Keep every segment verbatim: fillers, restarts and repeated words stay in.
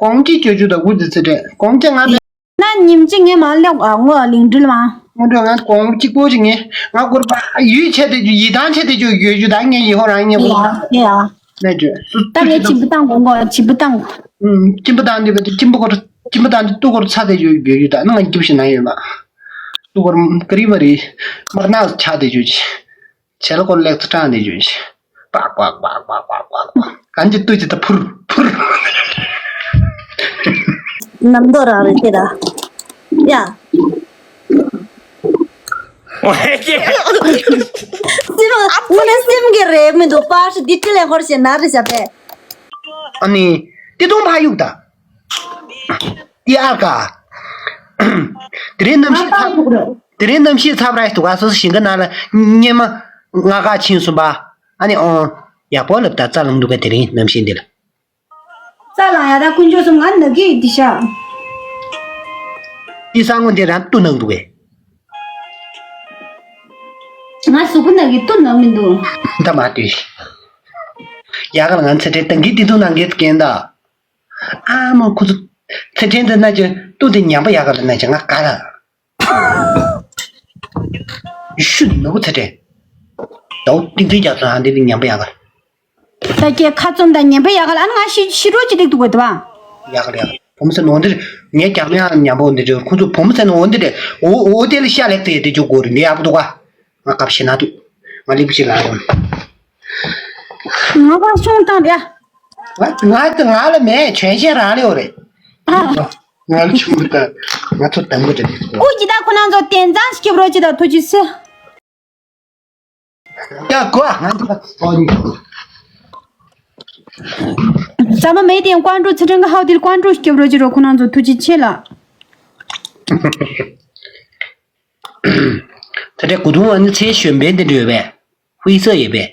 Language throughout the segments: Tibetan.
གོང་གཅིག་བཅོ་རྒྱུ་དང་དགུ་ཙི་ཙི་རེད། གོང་གཅིག་ང་མེད། ན་ཉིན་གཅིག་ངས་མ་ལོག་ཨ་ངོ་ལིང་འགྲིལ་མ། ངོ་འགྲོ་ང་གོང་གཅིག་པོ་ཅིག་ངས་ང་སྐོར་པ་ཡུལ་ཆད་དེ་རྒྱུ་ཡི་དང་ཆད་དེ་རྒྱུ་ཡོད་རྒྱུ་ད་ངས་ཡི་ཧོ་རང་ངས་ཡ་ཡ། ནས་རྒྱུ་སུ་ད་ངས་སུ་སུ་སུ། ད་ངས་སྦྱིན་པ་བཏང་དགོས་གོ་སྦྱིན་པ་བཏང་། ཨུམ་སྦྱིན་པ་བཏང་དུས་བ་དེ་སྦྱིན་པ་སྐོར་སྦྱིན་པ་བཏང་དུས་ཏུ་སྐོར་ཚ་དེ་རྒྱུ་ཡོད་རྒྱུ་ད་ནི་ང་རྒྱུ་ཞིག་ན་ཡོད་མ། ཏུ་སྐོར་ཀ་རི་བ་རི་མར་ནག་ཆ་དེ་རྒྱུ་ཅི། བྱེ་ལ་སྐོར་ལེགས་ཚ་གྲང་དེ་རྒྱུ་ཅི། པག་པག་པག་པག་པག་པག་པག་གང་ཅི་ཏུ་ཅི་ད་ཕུར་ཕུར། རྣམ་རྟོག་རང་རེད་དེ་ད། ཡ། སེམས་ངོ་ནས་སེམས་ཀྱི་རེད་མི་འདུག་པར་ཤི་འདི་ཅི་ལས་ཧོར་ཞེ་ན་རེ་བྱ་བས། ཨ་ནི། ཏི་ཏུང་ཕ་ཡུག་ད། ཏི་ཨར་ཀ་དེ་རིང་གནམ་གཤིས་ཚ། དེ་རིང་གནམ་གཤིས་ཚ་བ་ར་ཞིག་འདུག་ག་སོ་སོ་ཞིང་ཁ་ནང་ལ་སྙེ་མ་ལྔ་ཀ་ཕྱིན་སོང་པ། ཨ་ནི་ཨོ། ཡག་པོ་ལབ་ད་རྩ་ལངས་འདུག་ག་དེ་རིང་གནམ་གཤིས་འདི་ལ། རྩ་ལངས་ཡ་ད་དཀོན་མཆོག་གསུམ་ང་ན་གི་འདི་ཤ། ཏི་ས་ངོ་འདི་རང་ཏུ་ནག་འདུག་གས། ང་གཟུགས་པོ་ནག་གི་ཏུ་ནག་མི་འདུག་ད་མ་ལྟོས། ཡག་ག་ལ་ང་ཚེ་ཁྲེལ་ཏང་གི་ཏི་ཏུ་ནང་གི་སྐྱེན་ད། ཨ་མ་ཁུ་ཚུ། ཚེ་ཁྲེལ་འདི་ན་ཅི་ཏུ་དེ་ཉམས་པ་ཡག་ག་ལ་ན་ཅི་ང་ག་ལ། ཤུ་ནུ་བོ་ཚེ་ཁྲེལ། དའོ་ཏིང་ཏིང་རྒྱབ་སོང་ཨ་འདི་ཉམས་པ་ཡག་ག་ད་ཀྱེ་ཁ་བཙུམ་དང་ཉན་པ་ཡག་ག་ལ་ཨ་ང་ཤི་ཤི་རོ་ཅི་ལིག་འདུག་གོ་དེ་བ། ཡག་ག་ལ་ཡག་ག་བུ་མོ་ཟེར་ནོ་འདིར་ངས་ཀྱང་མེད་ཨ་ཉམས་པོ་འདི་ཅི་ཁོ་ཚོ་བུ་མོ་ཟེར་ནོ་འདི་རེད། འོ་འོ་དེ་ལ་ཤ་ལེགས་ཏེ་དེ་ཅུ་གོ་རེད་འདི་ཡག་པོ་འདུག་ག་ང་ཀབ་ཤི་ན་འདུག་ང་ལིབ་ཤི་ལ་ཡོང་། ང་ག་ཤོང་དང་རེད། ང་ང་ང་ལ་མེད་ཆོན་ཤེས་རང་ལ་ཡོད་རེད། ཨ། ང་ལ་ཆུང་མི་ལྟ། ང་ཚོ་དང་པོ་དེ་ནི། ཨུ་ཇི་ད་ཁོ་རང་ཚོ་དེ་འཛང་སྐྱབས་རོགས་ཅི་ད་ཐུགས་རྗེ་ཆེ། ཡ་གོ་ང་ཚོ་ཨོ་ནི། ཟ་མ་མེད་དེ་ཀོང་ཀྲུག་ཚེ་ཁྲེང་གི་ཧའོ་དེ་ཀོང་ཀྲུག་སྐྱབས་རོགས་ཅི་རོ་ཁོ་རང་ཚོ་ཐུགས་རྗེ་ཆེ་ལ། ད་ལྟ་གོ་དུང་ཨ་ནི་ཚེ་གཞོན་པའི་འདི་འདྲ་ཡོད་པས། ཧུའི་སི་ཡོད་པས།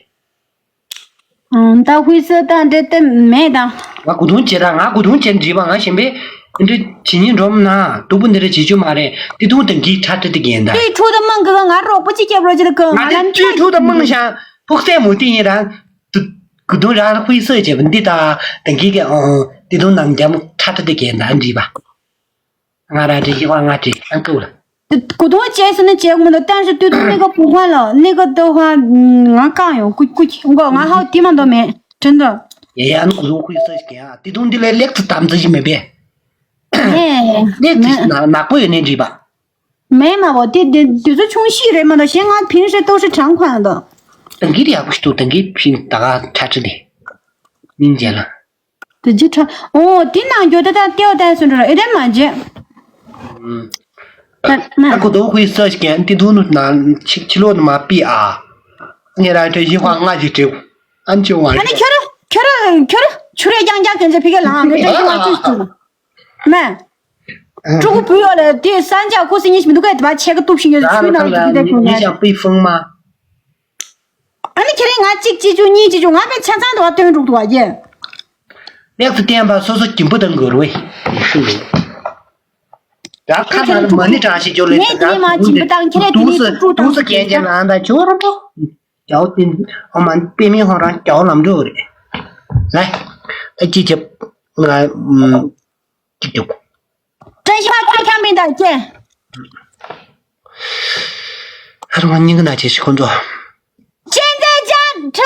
ཨང་། ད་ཧུའི་སི་ད་འདྲེ་དེ་མེད་ད། ང་གོ་དུང་བྱེད་ད་ང་གོ་དུང་བྱེད་འདྲིས་པ་ང་གཞན་པས་འདི་འདྲ་བྱེད་ཉིན་འགྲོམ་ན་སྡུག་པོ་འདི་འདྲ་བྱེད་རྒྱུ་མ་རེད། དེ་དུང་དང་གིས་ཁྲ་ཁྲ་དེ་གན་ད། དེ་ཁྲུ་དང་མང་གི་ང་རོགས་པོ་ཅིག་སྐྱབས་རོགས་ཅིག་གི་ང་ང་ལ་དེ་ཁྲུ་དང་མང་ཤང་ཕུག་སའི་མུ་ཏིག་ཡིན་རང་། དུ་གོ་དུང་རང་ཧུའི་སི་བྱེད་པ་འདི་ད་དང་གིས་གི་ཨང་དེ་དུང་ནང་རྒྱ་མོ་ཁྲ་ཁྲ་དེ་གན་ད་འདྲིས་པ། ང་ར་དེ་ཞིག་ང་དེ་ཨང་ཀུ་ལ། 古董街是那结婚的，但是对他那个不换了，那个的话，嗯，俺刚有，估估计我俺好地方都没，真的。 ཡ་ཡ་ཨ་ནི་གོ་དུང་ཧུའི་སི་ཞིག་ཡ་དེ་དུང་འདི་ལས་ལེགས་ཚུ་དམ་ཚུ་ཞིག་མེད་པས། 哎， ལེགས་ཚུ་ཞིག་ན་ནག་པོ་ཡོད་ནས་འདྲིས་པ། 没嘛，我弟弟就是穷西人嘛，他嫌俺平时都是长款的。 དང་གིས་ཡག་པོ་ཞིག་འདུག་དང་གིས་ཕིང་ད་ག་ཁྲ་ཁྲི་དེ། སྙིང་རྗེ་ལ། དེ་ཅི་ཁྲ། ཨོ་དེ་ནང་འགྱོ་ད་ད་ལྟེའོ་ད་སུ་འགྲོ་ཨེ་ད་མ་བརྗེད། ད་ད་གོ་དོ་ཧུའི་སི་ཞིག་ཨན་ཏི་དུ་ནུ་ན་ཕྱི་ཕྱི་ལོག་ནུ་མ་པི་ཨ། ངེ་རང་ཁྲོད་ཞི་ཧྭ་ལྔ་ཞིག་སྤྲེའུ་ཨན་ཅི་ཝང་ཨ་ནི་ཁྱོད་ར་ཁྱོད་ར་ཁྱོད་ར་ཆུ་རེ་རྐྱང་རྐྱང་གན་ཚ་ཕི་གེ་ལང་ངེ་ཁྲོད་ཞི་ཧྭ་ཅུ་ཞིག་ཏུ་མ། ཕྲུ་གུ་བུ་ཡོད་ལ་དེ་ས་འཇག་ཁུ་སི་ཉིས་མི་འདུག་ག་དེ་བ་ཆེ་ག་གཏུབ་ཤིང་ཡོད་ཆུའི་ནང་ལ་དེ་དེ་ཁོ་ཉིས་ཀྱང་པི་ཧྥང་མ། ཨ་ནི་ཁྱེད་རང་ང་གཅིག་གཅིག་བཅུ་གཉིས་གཅིག་བཅུ་ང་པའི་ཆ་ཚང་དུ་བ་སྟོན་འགྲུག་ཏུ་བ་ཡེ། ལེགས་སུ་བསྟན་པ་སོ་སོ་སྐྱིན་པོ་དང་གུ་རུ་ཡེ་ཤུ་ཡེ། ར་ཁ་ན་མ་ནི་གྲངས་ཤིག་ཅོ་ལེ་ངས་དེ་མ་སྐྱིན་པོ་དང་ཁྱེད་རང་དེ་ནི་ཏུ་ཏུ་དང་ཏུ་སུ་གན་ཅན་ལ་ཨ་ད་ཅོ་ར་པོ། ཡའོ་ཏིན་ཨ་མ་པེ་མི་ཧོ་རང་ཀྱའོ་ལམ་འགྲོ་རེད། ལ་ད་ཅི་ཅི་ང་ཅིག་ཅོ། 真心话大枪兵的见。 ཧར་མ་སྙིང་གི་ན་ཆེ་ཞིག་ཁོང་ཚོ། 现在加成。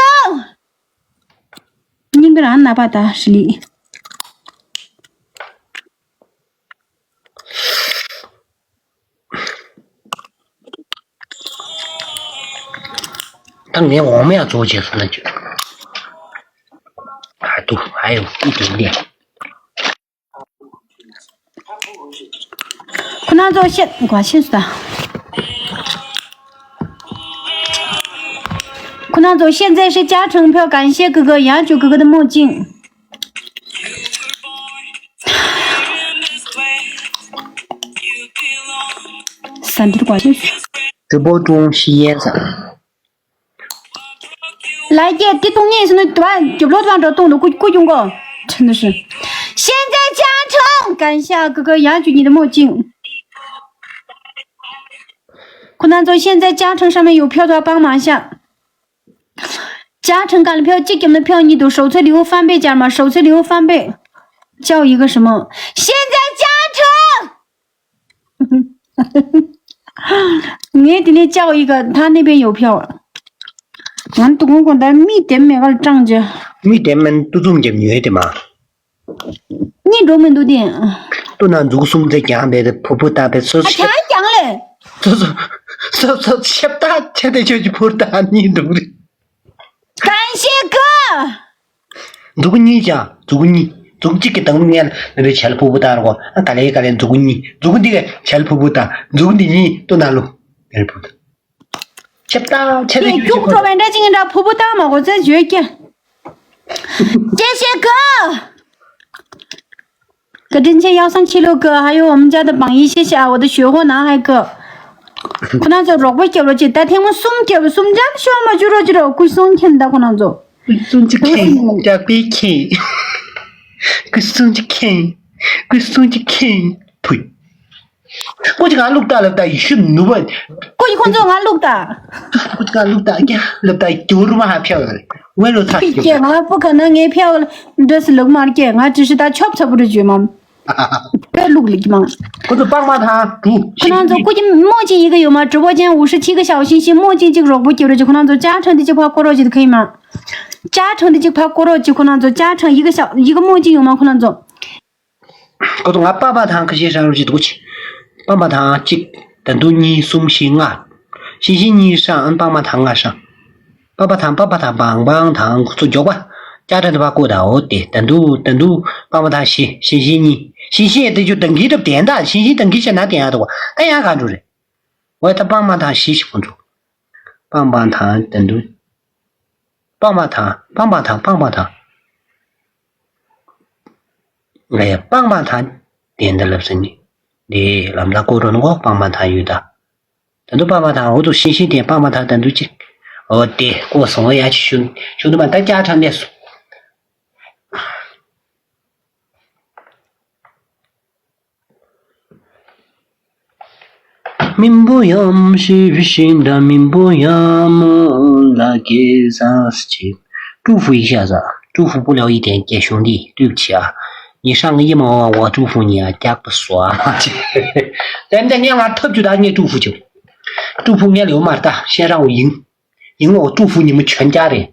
སྙིང་གི་རང་ན་པ་ད་ཧྲི་ལི། 当年我们要做解释那就，还都还有一点点。 ཁོ་ན་ཚོ་བཤད་དགོས་ཤེས་སུ་ད། ཁོ་ན་ཚོ་现在是加成票，感谢哥哥，杨九哥哥的墨镜。 ཟ་འདི་དགོས་ཤེས་སུ། 直播中吸烟啥？ 来姐，这东西是那多久了多少东西，估估用过，真的是。现在加成，感谢哥哥杨九你的墨镜。可能说现在加成上面有票的话，帮忙一下。加成干了票，这给的票你都首次礼物翻倍加吗？首次礼物翻倍。叫一个什么？现在加车。 ངས་དེ་ནས་叫一个他那边有票。ང་དུ་ཁོང་ཁོང་ད་མི་དེ་མེ་གལ་ཀྲང་ཅི། མི་དེ་མིན་ཏུ་ཙུམ་རྒྱབ་ཉོས་དེ་མ། གཉིད་འགྲོ་མི་འདུག་དེ། ཏུ་ན་འཛུག་གསུམ་དེ་ཀྱང་བས་དེ་ཕུ་བུ་ད་བས་སོ་ཨ་སོ། ཁྱང་ཀྱང་ལེ། སོ་སོ། སོ་སོ་ཆབ་ད་ཆེ་དེ་ཆོས་ཀྱི་ཕུར་ད་གཉིད་འདུག་རེད། 感谢哥。 འཛུག་གཉིས་ཀྱང་འཛུག་གཉིས། འཛུག་གཅིག་གི་དང་ངས་ལ་རེ་བྱལ་ཕུ་བུ་ད་རོ། ཨ་ག་ལེ་ག་ལེ། འཛུག་གཉིས། འཛུག་འདི་ག་བྱལ་ཕུ་བུ་ད། འཛུག་འདི་གཉིས་ཏུ་ན་ལུ། ལེ་ཕུ་ད། ཆབ་ད་ཆེ་དེ་དེ་ཆོས་ཀྱི་རྒྱུགས་ཕུར་འགྲོ་ད། བའི་འདྲ་ཅིག་ཡིན་འདྲ་ཕུ་བུ་ད་མ་གོ་ཚད་བརྗོད་ཀྱི། 谢谢哥。 བཀའ་དྲིན་ཆེ། 要上七六哥，还有我们家的榜一，谢谢啊，我的学货男孩哥。 ཁོ་རང་ཚོ་རོགས་པ་རྒྱབ་རོགས་བྱེད། ད་ཐེངས་མ་གསུམ་རྒྱབ་རོགས། གསུམ་རྒྱབ་ཤོག་མ་བཅུ་རོགས་བཅུ་རོགས། སྐུ་གསུང་མཁྱེན། ད་ཁོ་རང་ཚོ་སྐུ་གསུང་ཅིག་མཁྱེན། རྒྱབ་པའི་མཁྱེན། སྐུ་གསུང་ཅིག་མཁྱེན། སྐུ་གསུང་ཅིག་མཁྱེན། ཕུད། ཀོ་ཅི་ག་ལུག་ཏ་ལབ་ཏ་ཡི་ཤུ་ནུ་བ། ཀོ་ཅི་ཁོང་ཚོ་ང་ལུག་ཏ། ཀོ་ཅི་ག་ལུག་ཏ་རྒྱ་ལབ་ཏ་རྒྱུར་མ་ཧ་ཕྱག་རེད། ཝེ་ལོ་ཚ་ཕི་རྒྱུ། ཀྱེ་ང་ཕུ་ཁ་ན་ངའི་ཕྱག་འདྲ་སི་ལུག་མར་ཀྱེ་ང་ཀྲི་ཤི་ད་ཆོབ་ཚ་པུ་རུ་བརྗོད་མམ། ཀེ་ལུག་ལིག་མང་། ཁོ་ཚོ་པགས་མ་ཐང་གྲུ། ཁོ་རང་ཚོ་ཀོ་ཅི་མོ་ཅི་ཡི་གེ་ཡོད་མ། 直播间五十七个小星星 མོ་ཅི་གཅིག་རོགས་པོ་རྒྱབ་རོགས་གྱིས། ཁོ་རང་ཚོ་ཅ་ཁྲང་འདི་གཅིག་ཕ་ཀོ་རོགས་གྱིས་ཁ་ཡིན་མ། ཅ་ཁྲང་འདི་གཅིག་ཕ་ཀོ་རོགས་གྱིས། ཁོ་རང་ཚོ་ཅ་ཁྲང་ཡི་གེ་ཤ་ཡི་གེ་མོ་ཅི་ཡོད་མ་ཁོ་རང་ཚོ། ཁོ་ཚོ་ང་པགས་པ་ཐང་ཁ་ཤས་ཧྲང་རུ་ཅི་འདུག་ཅི། པགས་པ་ཐང་གཅིག་ད་དུང་གཉིས་གསུམ་བཞི་ལྔ། ཤིང་ཤིང་གཉིས་ཧྲང་ཨན་པགས་མ་ཐང་ལྔ་ཧྲང་། པགས་པ་ཐང་པགས་པ་ཐང་པང་པང་ཐང་ཁོ་ཚོ་མགྱོགས་པ། ཅ་ཁྲ་དུ་པ་ཀོ་ད་འོ་དེ་ད་དུང་ད་དུང་པགས་པ་ཐང་བཞི་ཤིང་ཤིང་གཉིས། ཤིང་ཤིང་ཡ་དེ་ཅུ་དང་གི་རབ་དན་ད་ཤིང་ཤིང་དང་གི་ཤ་ན་དན་ཡ་དོ་ད་ཡང་ག་འགྲོ་རེད། འོ་ད་པགས་མ་ཐང་བཞི་ཞིག་ཁོ་ཚོ། པང་པང་ཐང་ད་དུང་། པང་པང་ཐང་པང་པང་ཐང་པང་པང་ཐང་། ང་ཡ་པང་པང་ཐང་དེ་འདི་ལབ་ཟིན་ནི། དེ་ལམ་ལ་ཀོ་རོ་ནོ་པང་པང་ཐང་ཡོད་ད། ད་དུང་པང་པང་ཐང་འོ་དུ་ཤིང་ཤིང་དེ་པང་པང་ཐང་ད་དུང་ཅི། འོ་དེ་ཀོ་སོང་ཡ་ཆུ་ཆུ་དུ་མ་ད་ཅ་ཁྲ་འདས་སོང་། མིན་པོ་ཡམ་ཤི་བི་ཤིན་ད་མིན་པོ་ཡམ་ལ་ཀེ་ས་ཅི། ཀྲུ་ཧྥུ་ཡི་ཤ་ཟ། ཀྲུ་ཧྥུ་པུ་ལའོ་ཡི་དན་ཀེ་ཤུང་དི་ཏུབ་ཆི་ཨ། ཉི་ཧྲང་ཡི་མ་བ་བ་ཀྲུ་ཧྥུ་ཉི་ཨ་ཀྱག་པ་སོ་ཨ་མ་ཅི། དེ་འདྲ་ངས་ང་ཐབས་ཇུ་ད་ངས་ཀྲུ་ཧྥུ་ཆི། ཀྲུ་ཧྥུ་ངས་ལེའོ་མར་ད་ཤེ་རང་ཡིན། ཡིན་ལོ་ཀྲུ་ཧྥུ་ཉི་མ་བྱོན་ཀྱག་རེད།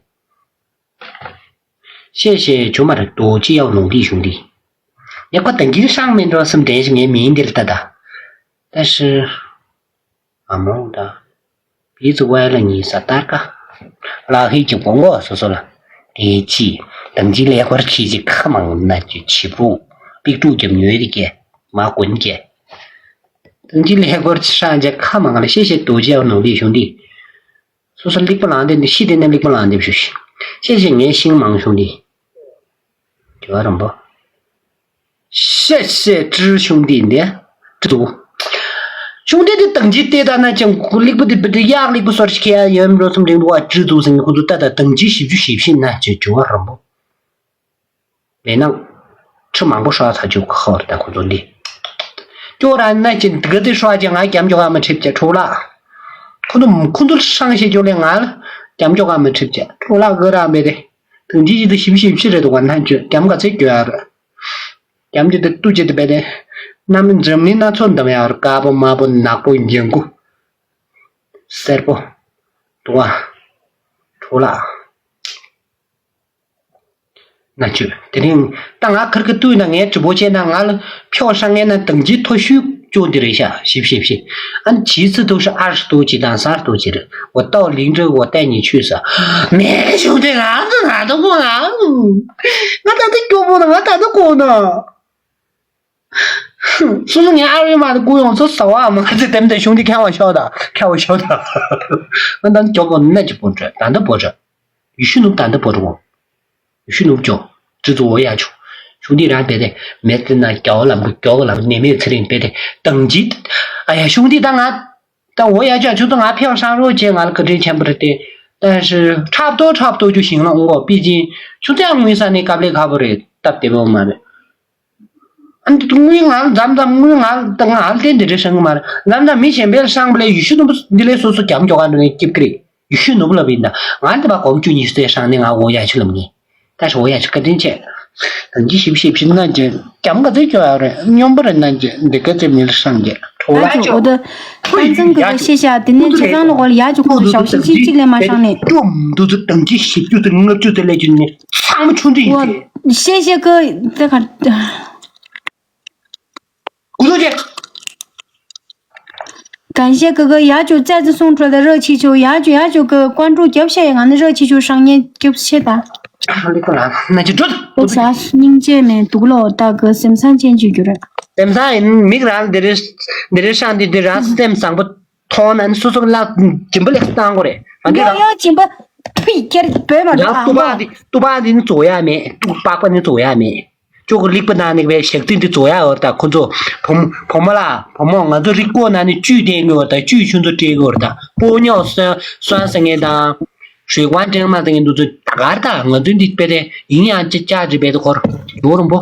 谢谢 ཇོ་མར་རྡོ་རྗེ་གཡའ་ནོར་ལི་ཞུང་དི། ཡ་ཁོ་ད་འགྱིར་ཧྲང་མེད་འགྲོ་བསམ་དྲན་ཞིག་ངའི་མིང་འདིར་ལྟ་ད། ད་ཤི། ཨ་མོང་ད། བི་ཙི་ཝའི་ལ་ཉི་ས་ཏར་ཀ། ལ་ཧི་ཅི་གོང་གོ་སོ་སོ་ལ། དེ་ཅི། ད་འགྱིར་ལས་ཁོར་ཁྱི་ཅི་ཁ་མང་ན་ཅི་ཆི་བུ། པིག་ཏྲུ་ཀྱི་མྱོས་དི་ཀྱེ། མ་ཀུན་ཀྱེ། ད་འགྱིར་ལས་ཁོར་ཁྱི་ཧྲང་ཅི་ཁ་མང་ལ་ཤེ་ཤེ་རྡོ་རྗེ་གཡའ་ནོར་ལི་ཞུང་དི། སོ་སོ་ལེགས་པོ་ལངས་ཏེ་འདི་ཤི་དེ་ནས་ལེགས་པོ་ལངས་ཏེ་བཞུགས་ཤིག་ཤེས་ཤེས་ངའི་ཤིང་མང་ཤོང་དེ། དྲི་བ་རམ་པོ། ཤེས་ཤེས་ཀྲི་ཤོང་དེ་འདི། ཀྲི་ཏུ། ཤོང་དེ་དེ་དང་ཅི་ལྟས་ད་ན་ཅང་ལེགས་པོ་དེ་བི་དེ་ཡག་ལེགས་པོ་སོར་ཤི་ཁ་ཡ་ཡོད་འགྲོ་སོམ་རིང་དུ་བ་ཀྲི་ཏུ་ཟིན་ཁོ་ཚོ་ལྟ་ད་དང་ཅི་ཞིབ་ཞུ་ཞིབ་ཤིན་ན་ཅི་དྲི་བ་རམ་པོ། མེད་ན། ཁྲི་མང་པོ་ཧྲག་ཚ་ཆུ་ཁ་བར་ད་ཁོ་ཚོ་འདི། ཅོ་ར་ན་ཅི་འདི་ག་དེ་ཧྲག་ཅི་ང་རྒྱམ་ཅོ་ག་མི་ཁྲིབ་ཅི་ཁྲོ་ལ། ཁོ་ཚོ་ཁོ་ཚོ་ཧྲང་ཤེས་ཅོ་ལེ་ང་ལ་རྒྱམ་ཅོ་ག་མི་ཁྲིབ་ཅི་ཁྲོ་ལ་ག་ར་མེད་དེ། དུང་ཅི་ཅི་དུ་ཞིབ་ཞིབ་ཕྱི་རེད་དུ་བ་ན་ཅོ་རྒྱམ་ག་ཚེ་གྱོ་ཡ་ར། རྒྱམ་ཅི་དུ་ཏུ་ཅི་དུ་བེ་དེ། ན་མི་འཛམ་ནི་ན་ཚོ་འདམ་ཡ་ར་དཀར་པོ་དམར་པོ་ནག་པོ་ཡིན་གུ། སེར་པོ། དུ་བ། ཁྲོ་ལ། ན་ཆུ། དེ་རིང་ད་ང་ཁར་ཁ་ཏུས་ན་ངའི་ཀྲི་པོ་ཆེ་ན་ང་ལ་ཕྱོགས་ཧྲང་ངེ་ན་དང་ཅི་ཐོ་ཤུ་ཅོ་འདི་རེད་ཤག་ཞིབ་ཞིབ་ཞིབ། ཨན་ཆི་ཚི་ཐོ་ཤུ་ཨར་ཤི་ཏོ་ཅི་དང་སར་ཏོ་ཅི་རེད། འོ་ཏའོ་ལིང་ཏྲི་འོ་ཏའི་ཉི་ཆུ་ས། མེ་ཤུ་དེ་ང་ཚོ་ང་ཚོ་གོ་ང་ང་ད་ད་སྐྱོ་པོ་ན་ང་ད་ད་གོ་ན། སོ་སོ་ངའི་ཨ་རུའི་མ་དེ་སྐུ་ཡོང་ཚོ་ཟ་བ་མ་ཚེ་དེམ་དེ་གཞུང་འདི་ཁྱེར་བ་ཤོག་ད་ཁྱེར་བ་ཤོག་ད། ང་ད་མགྱོགས་པོ་ནས་ཀྱི་པོ་འདྲ་ད་འདི་པོ་འདྲ། ཡུ་ཤུ་ནུབ་ད་འདི་པོ་འདྲ་གོ། ཡུ་ཤུ་ནུབ་ཀྱོ། ཀྲི་ཙུ་འོ་ཡ་ཆུ། གཞུང་འདི་རང་བེ་དེ་མེད་དེ་ན་རྒྱའོ་ལམ་གུ་རྒྱའོ་ལམ་གུ་ནེ་མེད་ཚེ་རིང་བེ་དེ་དང་ཅི། ཨ་ཡ་གཞུང་འདི་ད་ང་། ད་འོ་ཡ་ཆུ་ཆུ་ད་ང་ཕེ་བ་ཧྲང་རོ་ཅེ་ང་ལ་བཀའ་དྲིན་ཆེན་པོ་རེད་དེ། ད་ཧྲི་འཁྲབ་ཏོ་འཁྲབ་ཏོ་ཆུ་ཞིང་ལ་འོང་གོ་པི་ཅིན་ཆུ་ཚད་ངུས་ས་ནས་ཀབ་ལེ་ཁ་བོ་རེད་སྟབས་བདེ་བོ་མ་རེད། ཨ་ནི་དངུལ་ང་ལ་མཚམས་མཚམས་དངུལ་ང་ལ་ང་ལ་བརྟེན་དེ་རེ་ཧྲང་གི་མ་རེད། མཚམས་མཚམས་མི་གཞན་པའི་ཧྲང་བ་ལས་ཡུ་ཤུ་ནུབ་འདི་ལས་སོ་སོ་རྒྱམ་ཀྱོག་ག་འདྲ་ནས་སྐྱིབ་ཀི་རེད། ཡུ་ཤུ་ནུབ་ལ་བིན་ད་ང་འདི་པ་གོམ་ཆུ་གཉིས་སུ་ཧྲང་ནས་ང་འོ་ཡ་ཆུ་ལམ་ངེ་ད་ཧྲ་འོ་ཡ་ཆུ་བཀའ་དྲིན་ཆེ། དང་ཅི་ཞིབ་ཞིབ་ཞིབ་ན་ཅི་རྒྱམ་ག་ཚོད་ཅོ་ཡ་རེད། སྙོམས་པ་རེད་ན་ཅི་འདི་ག་ཚོད་མི་ལ་སང་ཅི་ཁྲོ་ལ་ཅོ་འོ་ད། ཁ་ཚང་གི་ག་ཤེས་ཤ་དེ་ནས་ཅི་ཚང་ལ་གོ་ལ་ཡ་ཅོ་ཁོ་ཚོ་ཞའོ་ཤིང་ཅིག་ཅིག་ལས་མ་སང་ནས། ཅོ་འདུ་ཚོད་དང་ཅི་ཞིབ་ཅོ་ཚོད་ལྔ་བཅུ་ཚོད་ལས་ཅི་ནས་ཚང་མ་ཆུང་ཚོད་ཡིན་ཟེར། ཤེས་ཤེས་གི་དེ་ག་གུ་དོ་ཅེ། གན་ཤེས་གི་གི་ཡ་ཅོ་ཙེ་ཙེ་སོང་འཕྲོ་ད་ར་ཆི་ཆོ་ཡ་ཅོ་ཡ་ཅོ་གི་ཀོན་ཀྲུ་རྒྱབ་ཤེས་ཡ་ང་ནི་ར་ཆི་ཆོ་སང་ཉེ་རྒྱབ་ཤེས་ད། ལི་ཀོ་ལ་ན་ཅི་འགྲོ། དེ་ཚ་སྙིང་རྗེ་མེད་འདུག་ལོ་ད་གི་སེམས་བཟང་ཅན་ཅིག་གྱུར། སེམས་བཟང་ཡིན་མིག་རང་འདི་རེ་འདི་རེ་ཤང་འདི་འདི་རང་སེམས་བཟང་པོ་མཐོང་ན་ནི་སོ་སོ་ལ་སྦྱིན་པ་ལེགས་བཏང་དགོས་རེད། ང་འདི་ཡོ་རང་ཡོ་སྦྱིན་པ་ཕི་ཁྱེར་བོད་མ་ཡང་འགྲོ་ཏུ་པ་འདི་ཏུ་པ་འདི་ནི་བཙོ་ཡ་མེད། ཏུ་པགས་པ་ནི་བཙོ་ཡ་མེད། ཅོག་གི་ལིག་པ་ནང་ནས་བའི་ཞག་རྩི་འདི་བཙོ་ཡ་འོར་ད་ཁོ་ཚོ་བུ་མོ་བུ་མོ་ལ་བུ་མོ་ང་ཚོ་རིག་སྐོར་ནང་ནས་བཅུད་ལྡན་གི་འོར་ད་བཅུད་ཆུ་ཚོད་སྤྲད་གི་འོར་ད་སྤོ་ཉོག་སོན་སོན་ཟེར་མཁན་དང་ཞོལ་ཀོན་ཀྲེང་མ་ཟེར་མཁན་འདུག་ཚོ་ད་གར་ད་ང་ཚོའི་འདི་དཔེ་དེ་ཡིན་ཡང་ཅི་ཅག་ཅི་བས་དེ་སྐོར་ཡོད་རུང་པོ་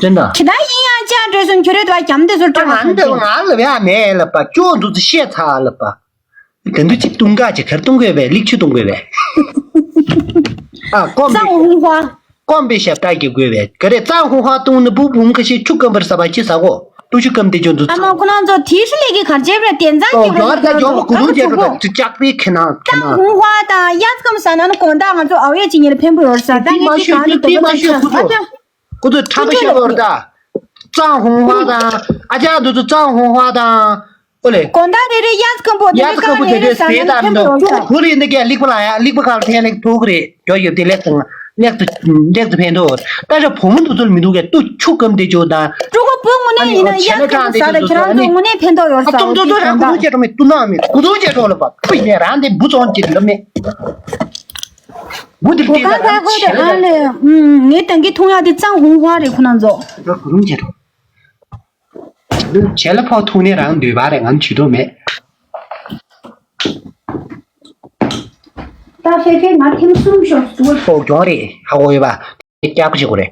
ཅན་ད། ཁྱེད་ད་ཡིན་ཡང་ཅག་འགྲོ་སོང་ཁྱོད་རེད་དོ་རྒྱམ་དེ་ཚོར་ང་སྤྲད་ང་ལ་བས་མེད་ལབ་པ་ཅོག་འདུག་ཚོ་བཤད་ཚ་ལབ་པ། དེ་འདུ་གཅིག་བཏུང་ག་ཅིག་གར་བཏུང་དགོས་པས་ལིག་ཆུ་བཏུང་དགོས་པས། ཨ་ཀོམ་པའི་ཙང་ཧུང་ཧྭ། ཀོམ་པའི་ཞབས་ཏག་གི་དགོས་པས་ག་རེ་ཙང་ཧུང་ཧྭ་བཏུང་ནི་བུ་བུམ་ཁ་ཤས་ཆུ་སྐམ་པར་ས་བ་ཅི་ཟ་གོ་ཏུ་ཆུ་སྐམ་དེ་ཅོ་འདུག་ཨ་མ་ཁོ་རང་ཚོ་དེའི་ཧྲི་ལས་ཀྱི་གར་བྱེད་པར་བརྟེན་ཙང་ཏོ་གི་གོ་ར་ད་ཡོང་གོ་གུ་རུ་བྱེད་འགྲོ་ད་ཅི་ལྕགས་པའི་ཁེ་ནང་ཁེ་ཙང་ནང་ཧུང་ཧྭ་དང་གཡས་སྐམ་ཟ་ན་ནི་དགོང་དག་ང་ཚོ་ཨའུ་ཡ་ཅི་ཉིན་ལ་ཕན་པོ་ཡོད་ས་ད་ངས་ཅི་གང་དུ་དུ་མ་ཤོད་ཁུ་ཚོ། ཁོ་ཚོས་ཁྲམ་པ་ཤོར་བར་ད། ཙང་ཧུང་ཧྭ་དང་ཨ་ཅག་འདུ་ཚོ་ཙང་ཧུང་ཧྭ་དང་། ཨོ་ལེ། དགོང་དག་རེ་རེ་གཡས་སྐམ་པོ་དེ་གཡས་རེ་སྐམ་པོ་གང་དེ་རེ་རེ་རེ་ཟ་ཟས་ན་དང་ཕན་མི་པོ་འདུག་ཡོང་ས། ཅུང་ཧུ་རེ་འདི་གས་ལིག་པ་ལ་ཡ་ལིག་པ་གང་ཐེན་ལེགས་ཐུག་རེ་རྒྱོ་ཡོད་དེ་ལེགས་དང་ལེགས་དུ་ལེགས་དུ་ཕན་འདུག་ད་ཆ་བུ་མོ་འདུ་ཚོ་མི་འདུག་གས་ཏུ་ཆུ་སྐམ་དེ་ཅོ་དང་། ཕྲུ་གུ་བུ་དངོས་གནས་ཡིན་ན་གཡས་སྐམ་པོ་ཟ་ད་ཁྱེད་རང་ཚོ་དངོས་གནས་ཕན་ཐོགས་ཡོད་ས། ཨ་ཏོམ་ཏོ་ཏོ་རང་གུ་རུ་ཅེ་ཏོ་མེ་ཏུ་ན་མེ་གུ་རུ་ཅེ་ཏོ་ལ་པ་ཕུ་ཡིན་རང་དེ་འབུ་ཙོང་ཅེ་ལ་མེ། མུ་དེ་གོ་ལྟས་ཁ་ཁ་ཁོ་དེ་ཨ་ལེ། ངས་དང་གི་ཐུང་ཡག་དེ་ཙང་ཧུང་ཧྭ་རེད་ཁོ་ན་ཚོ། རོ་གུ་རུ་ཅེ་ཏོ། བྱེད་ལ་ཕོག་ཐུག་ནས་རང་འདོད་པ་རེད་ང་ཇུས་གཏོགས་མེད། ད་ཤེས་ཤེས་ང་ཐེངས་གསུམ་ཤོར་སུ། ཕོག་གྱོང་རེད་ཧ་གོ་ཡོད་པ། སྐྱག་པ་བྱེད་དགོས་རེད།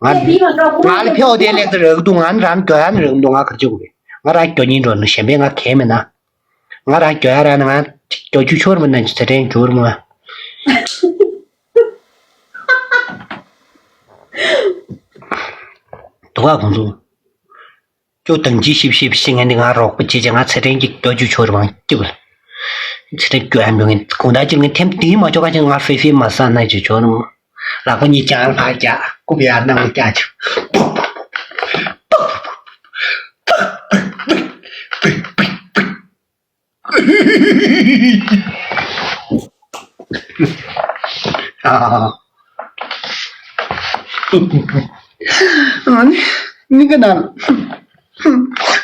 ང་ང་ལ་ཕེའོ་དེ་ལེགས་ཏུ་རག་འདུག་ང་རང་ག་ཡ་ནི་རག་འདུག་ང་གར་བྱེད་དགོས་རེད། ང་རང་གྱོ་ཉིན་འགྲོ་ནི་གཞན་པས་ང་གས་མེད་ན། ང་རང་གྱོ་ཡ་ར་ནི་ང་གྱོ་རྒྱུ་ཆོར་མི་ན་ཚེ་ཏན་གྱོར་མི། དུ་བ་ཁོང་ཚོ། ཁྱོད་དང་ཅི་ཞིབ་ཞིབ་ཤེས་ངན་འདི་ང་རོགས་པ་བྱེད་ཅེས་ང་ཚེ་ཏན་གྱི་གྱོ་རྒྱུ་ཆོར་མང་སྐྱིད་པ། ཚེ་ཏན་གྱོ་ཡ་འགྲོ་ངན་གོང་ད་ཅི་ངན་ཐེམ་དེའི་མ་ཆོག་ག་ཅི་ང་ཧྥེ་ཧྥེ་མ་ས་ན་ཅི་ཆོར་མི། ལག་པ་གཉིས་ཀྱང་ལྷག་རྒྱག་རྐུབ་ཡར་གནང་རྒྱག་ཅིག་ཨ་ནི་མི་ག་ན་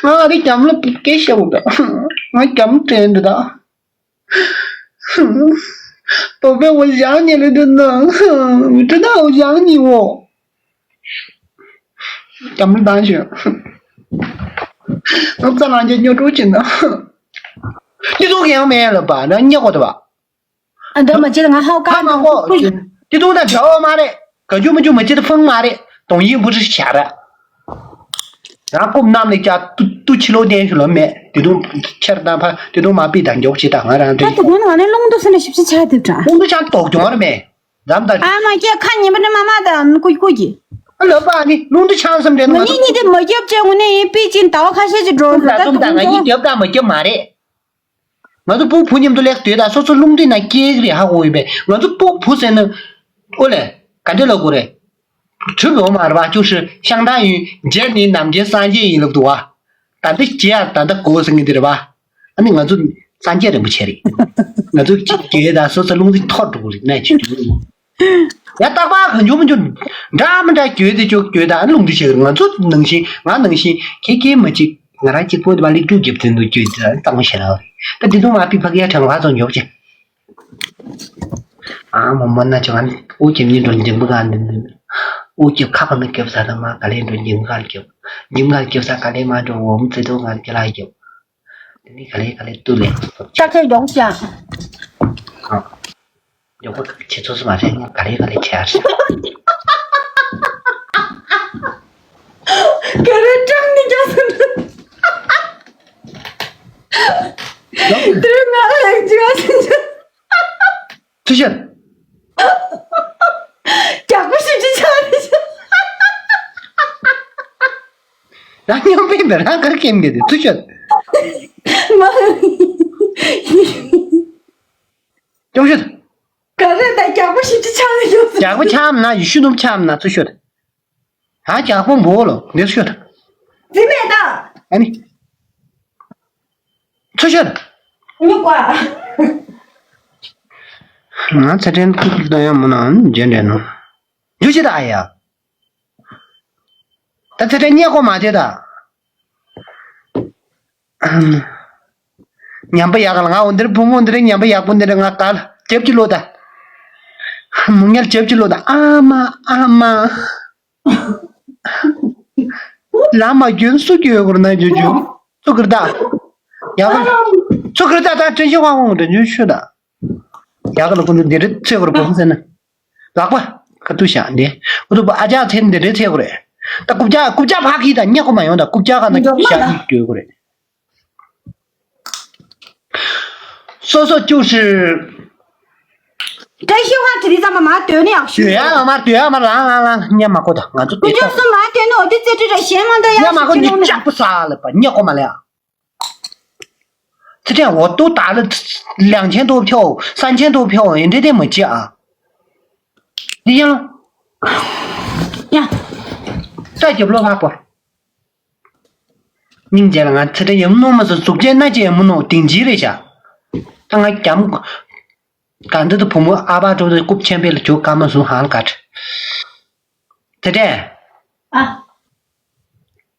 ང་ཨ་རི་གྱམ་ལ་སྐད་ཤ་བུ་ད་ང་གྱམ་དྲན་འདི་ད།宝贝，我想你了，真的，我真的好想你哦。咱们大学，我咱俩就约出去呢。你都给我没了吧？那你我的吧？ ཨ་འདི་མ་བྱེད་ང་ཧའོ་ཧ་ཀ་མ་གོ་ཏི་ཏུང་ད་འདྲ་བ་མ་རེད། ག་རྒྱུ་མ་རྒྱུ་མ་བྱེད་ད་ཕང་མ་རེད། དོང་ཡིན་བུ་རི་ཤ་ར། རང་རྐུབ་གནམ་ལ་བཀྱག་ཏུ་ཏུ་ཕྱི་ལོགས་བསྟན་ཞུ་ལོ་མེད། དེ་དུང་ཁྱེར་དང་ཕ་དེ་དུང་མ་པི་དང་མགྱོགས་བྱེད་དང་ང་རང་ད་རེད། དེ་དུང་ང་ནི་རླུང་དུ་སེ་ནས་ཞིབ་ཞིབ་ཆགས་ཐུབ་དྲ། རླུང་དུ་ཆང་དོག་གྱོང་ར་མེད། འཛམ་ད། ཨ་མ་སྐྱེ་ཁ་ཉིན་པ་ནི་མ་མ་དང་ཀུ་ཀུ་གི། ཨ་ལོ་པ་ནི་རླུང་དུ་ཆང་སམ་དྲན་ང་ནི་གཉིས་དེ་མ་རྒྱབ་ཅེ་ངུ་ནི་ཡིན་པི་ཅིན་ཟླ་བ་ཁ་ཤས་ཅིག་འགྲོ་རུ་ད་ད་ཚོམ་ད་ང་གཉིས་རྒྱབ་དང་མ་རྒྱབ་མ་རེད། ང་ཚོ་སྤུ་བུ་མཉམ་དུ་ལེགས་སྡོད་དང་སོ་སོ་རླུང་འདི་ན་སྐྱེས་ཀྱི་རེད་ཧ་གོ་ཡོད་པས། ང་ཚོ་སྤུ་བུ་ཟེར་ན་ཨོ་ལེ་ག་འདྲ་ལབ་དགོས་རེད། གྲུབ་ཡོང་མ་རེད་པ། ཅུ་ཧྲི་ཤང་ཏང་ཡུན་རྗེས་ནི་ནམ་རྒྱལ་སངས་རྒྱས་ཡིན་ལབ་འདུག་བ། ད་འདི་རྗེས་ཡ་ད་ལྟ་གོ་ཟེར་གི་འདི་རེད་པ། ཨ་ནི་ང་ཚོ་སངས་རྒྱས་རིན་པོ་ཆེ་རེད། ང་ཚོ་གཅིག་གྱོད་དང་སོ་སོ་རླུང་འདི་ཐོར་འགྲོ་གི་རེད་ན་ཅི་འགྲོ་གི་རེད། ཡ་རྟག་པར་གང་བྱུང་མི་བྱུང་། འདྲ་མི་འདྲ་གྱོད་དེ་ཅོག་གྱོད་དང་ཨ་ནི་ལུང་འདི་བྱེད་ང་ཚོ་ནང་བཞིན་ང་ནང་བཞིན་ཁྱེད་ཁྱེད་མ་གཅིག་ང་རང་གཅིག་པོ་དེ་མ་ལེགས་དྲུག་རྒྱབ་ཚུན་དུ་གྱོད་དེ་གཙང་མ་བྱེད་ལ་བ་རེད། ད་དེ་དུང་མ་པི་ཕ་གིའི་གྲངས་ལྷག་ཙམ་མགྱོགས་ཆེ། ཨ་མ་མ་ན་ཅོ་ཨ་ནི་ཨུ་ཁྱེད་གཉིས་འགྲོ་འཇིགས་པ་གང་འདི་འདི། ཨུ་ཁྱེད་ཁ་པ་ནི་སྐྱབས་ས་ད་མ་ག་ལེ་འགྲོ་འཇིགས་པ་གང་སྐྱབས། འཇིགས་པ་གང་སྐྱབས་ས་ག་ལེ་མ་འགྲོ་འོམ་ཚེ་ཐོག་གང་སྐྱ་ལ་སྐྱབས། དེ་ནི་ག་ལེ་ག་ལེ་ཏུ་ལེ། ད་ཁྱེད་མགྱོགས་ཤ། ཨ། མགྱོགས་པོ་ཁྱེད་ཚོ་སུ་མ་ཟད་ངས་ག་ལེ་ག་ལེ་བྱས་ཨ་ཟེར། ག་རེ་སྐྲག་ནི་རྒྱག་ཟེར་ན། དེ་རིང་ང་ལ་ལེགས་བྱུང་ཟེར་ན། ཚུལ་ཤན། རྒྱག་པོ་ཞིབ་ཅིག་ཆགས་ནི་ཤ། རང་སྙོམས་པའི་འདི་རང་གར་སྐྱེམས་འདི་དེ་ཚུར་ཤོད། མ། སྐྱོབ་ཤོད། ག་རེ་ད་རྒྱགས་པ་ཞིག་ཅི་ཆགས་ལ་ཡོད། རྒྱགས་པ་ཆགས་ན་ཡུ་ཤུ་ནུབ་ཆགས་ན་ཚུར་ཤོད། ཨ་རྒྱགས་པ་འབོ་ལོ་འདི་ཚུར་ཤོད། དེ་མེད་ད། ཨ་ནི། ཚུར་ཤོད། མི་ཀ་ང་ཚེ་ཕྲན་ཐུགས་ལ་ཡང་མུ་ན་འཇོན་འདྲེ་ནོ། འཇུ་ཞིག་ད་ཡ། ད་ཚེ་ཕྲན་རྙེད་གོ་མ་ཐེ་ད། ཉམས་པ་ཡག་ག་ལ་ང་འོ་འདིར་བུ་མོ་འདིར་ཉམས་པ་ཡག་པོ་འདིར་ང་ག་ལ་རྒྱབ་ཀྱི་ལོ་ད། མུ་ངལ་རྒྱབ་ཀྱི་ལོ་ད། ཨ་མ་ཨ་མ། ལ་མ་རྒྱུན་སུ་རྒྱུ་ཡོད་གོ་ན་རྒྱུ་རྒྱུ། སུ་གིར་ད། ཡག་ག་ལ། སུ་གིར་ད་ད་དྲན་ཤེས་དབང་དབང་དྲན་རྒྱུ་ཆུ་ད། ཡག་ག་ལ་ཁོ་ཚོ་འདི་རེད་ཚེ་གོ་ར་བུ་མོ་ཟེར་ན། ལག་པ། ཁ་ཐུག་ཤག་འདི། ཁོ་ཚོ་ཨ་ཅག་ཚེ་འདི་རེད་ཚེ་གོ་རེད། ད་རྐུབ་ཀྱག་རྐུབ་ཀྱག་ཕག་གི་ད་རྙེད་གོ་མ་ཡོང་ད་རྐུབ་ཀྱག་ག་ན་ཤག་ཡིག་སྐྱོད་གོ་རེད། སོ་སོ་བཅུ་ཧྲི། བཀྲ་ཤིས་ཧྭ་དྲི་རི་ཙམ་པ་མ་སྡོད་ནས་ཡག་ཤོད། སྡོད་ཡ་ལ་མར་སྡོད་ཡ་མར་ལང་ལང་ལང་སྙམ་མ་གོ་ད་ང་ཚོ་སྡོད་ཀྱག་སོ་མ་སྡོད་ནས་འོ་དེ་རྩེ་དྲི་ར་གཞན་མ་འདོད་ཡ་སྙམ་མ་གོ་ཞིག་ནི་ལོང་ནས་ལྕགས་པོ་ས་ལ་པ་སྙད་གོ་མ་ལ་ཡ། ཚེ་ཕྲན་འོ་ཏོ་ད་ལ་ལང་ཆེན་ཏོ་ཕྱོགས་ས་ཆེན་ཏོ་ཕྱོགས་ཡིན་འདྲེ་དེ་མ་བྱེད་ཨ། འདི་ཡང་། ཡ། ས་རྒྱབ་ལོ་ལྷག་པ། སྙིང་རྗེ་ལ་ང་ཚེ་ཕྲན་ཡམ་ནོ་མ་སོ་གཟུགས་ཅན་སྣ་ཅན་ཡམ་ནོ་དིང་ཇི་རེད་ཤག་ད་ང་རྒྱམ། ག་འདི་དུ་བུ་མོ་ཨ་ཕ་འགྲོ་དུ་རྐུབ་ཆེན་པོ་ལ་འཇུག་ཀ་མ་བཟུང་ཧང་ལ་ཀ་ཁྲི། དེ་དྲན། ཨ།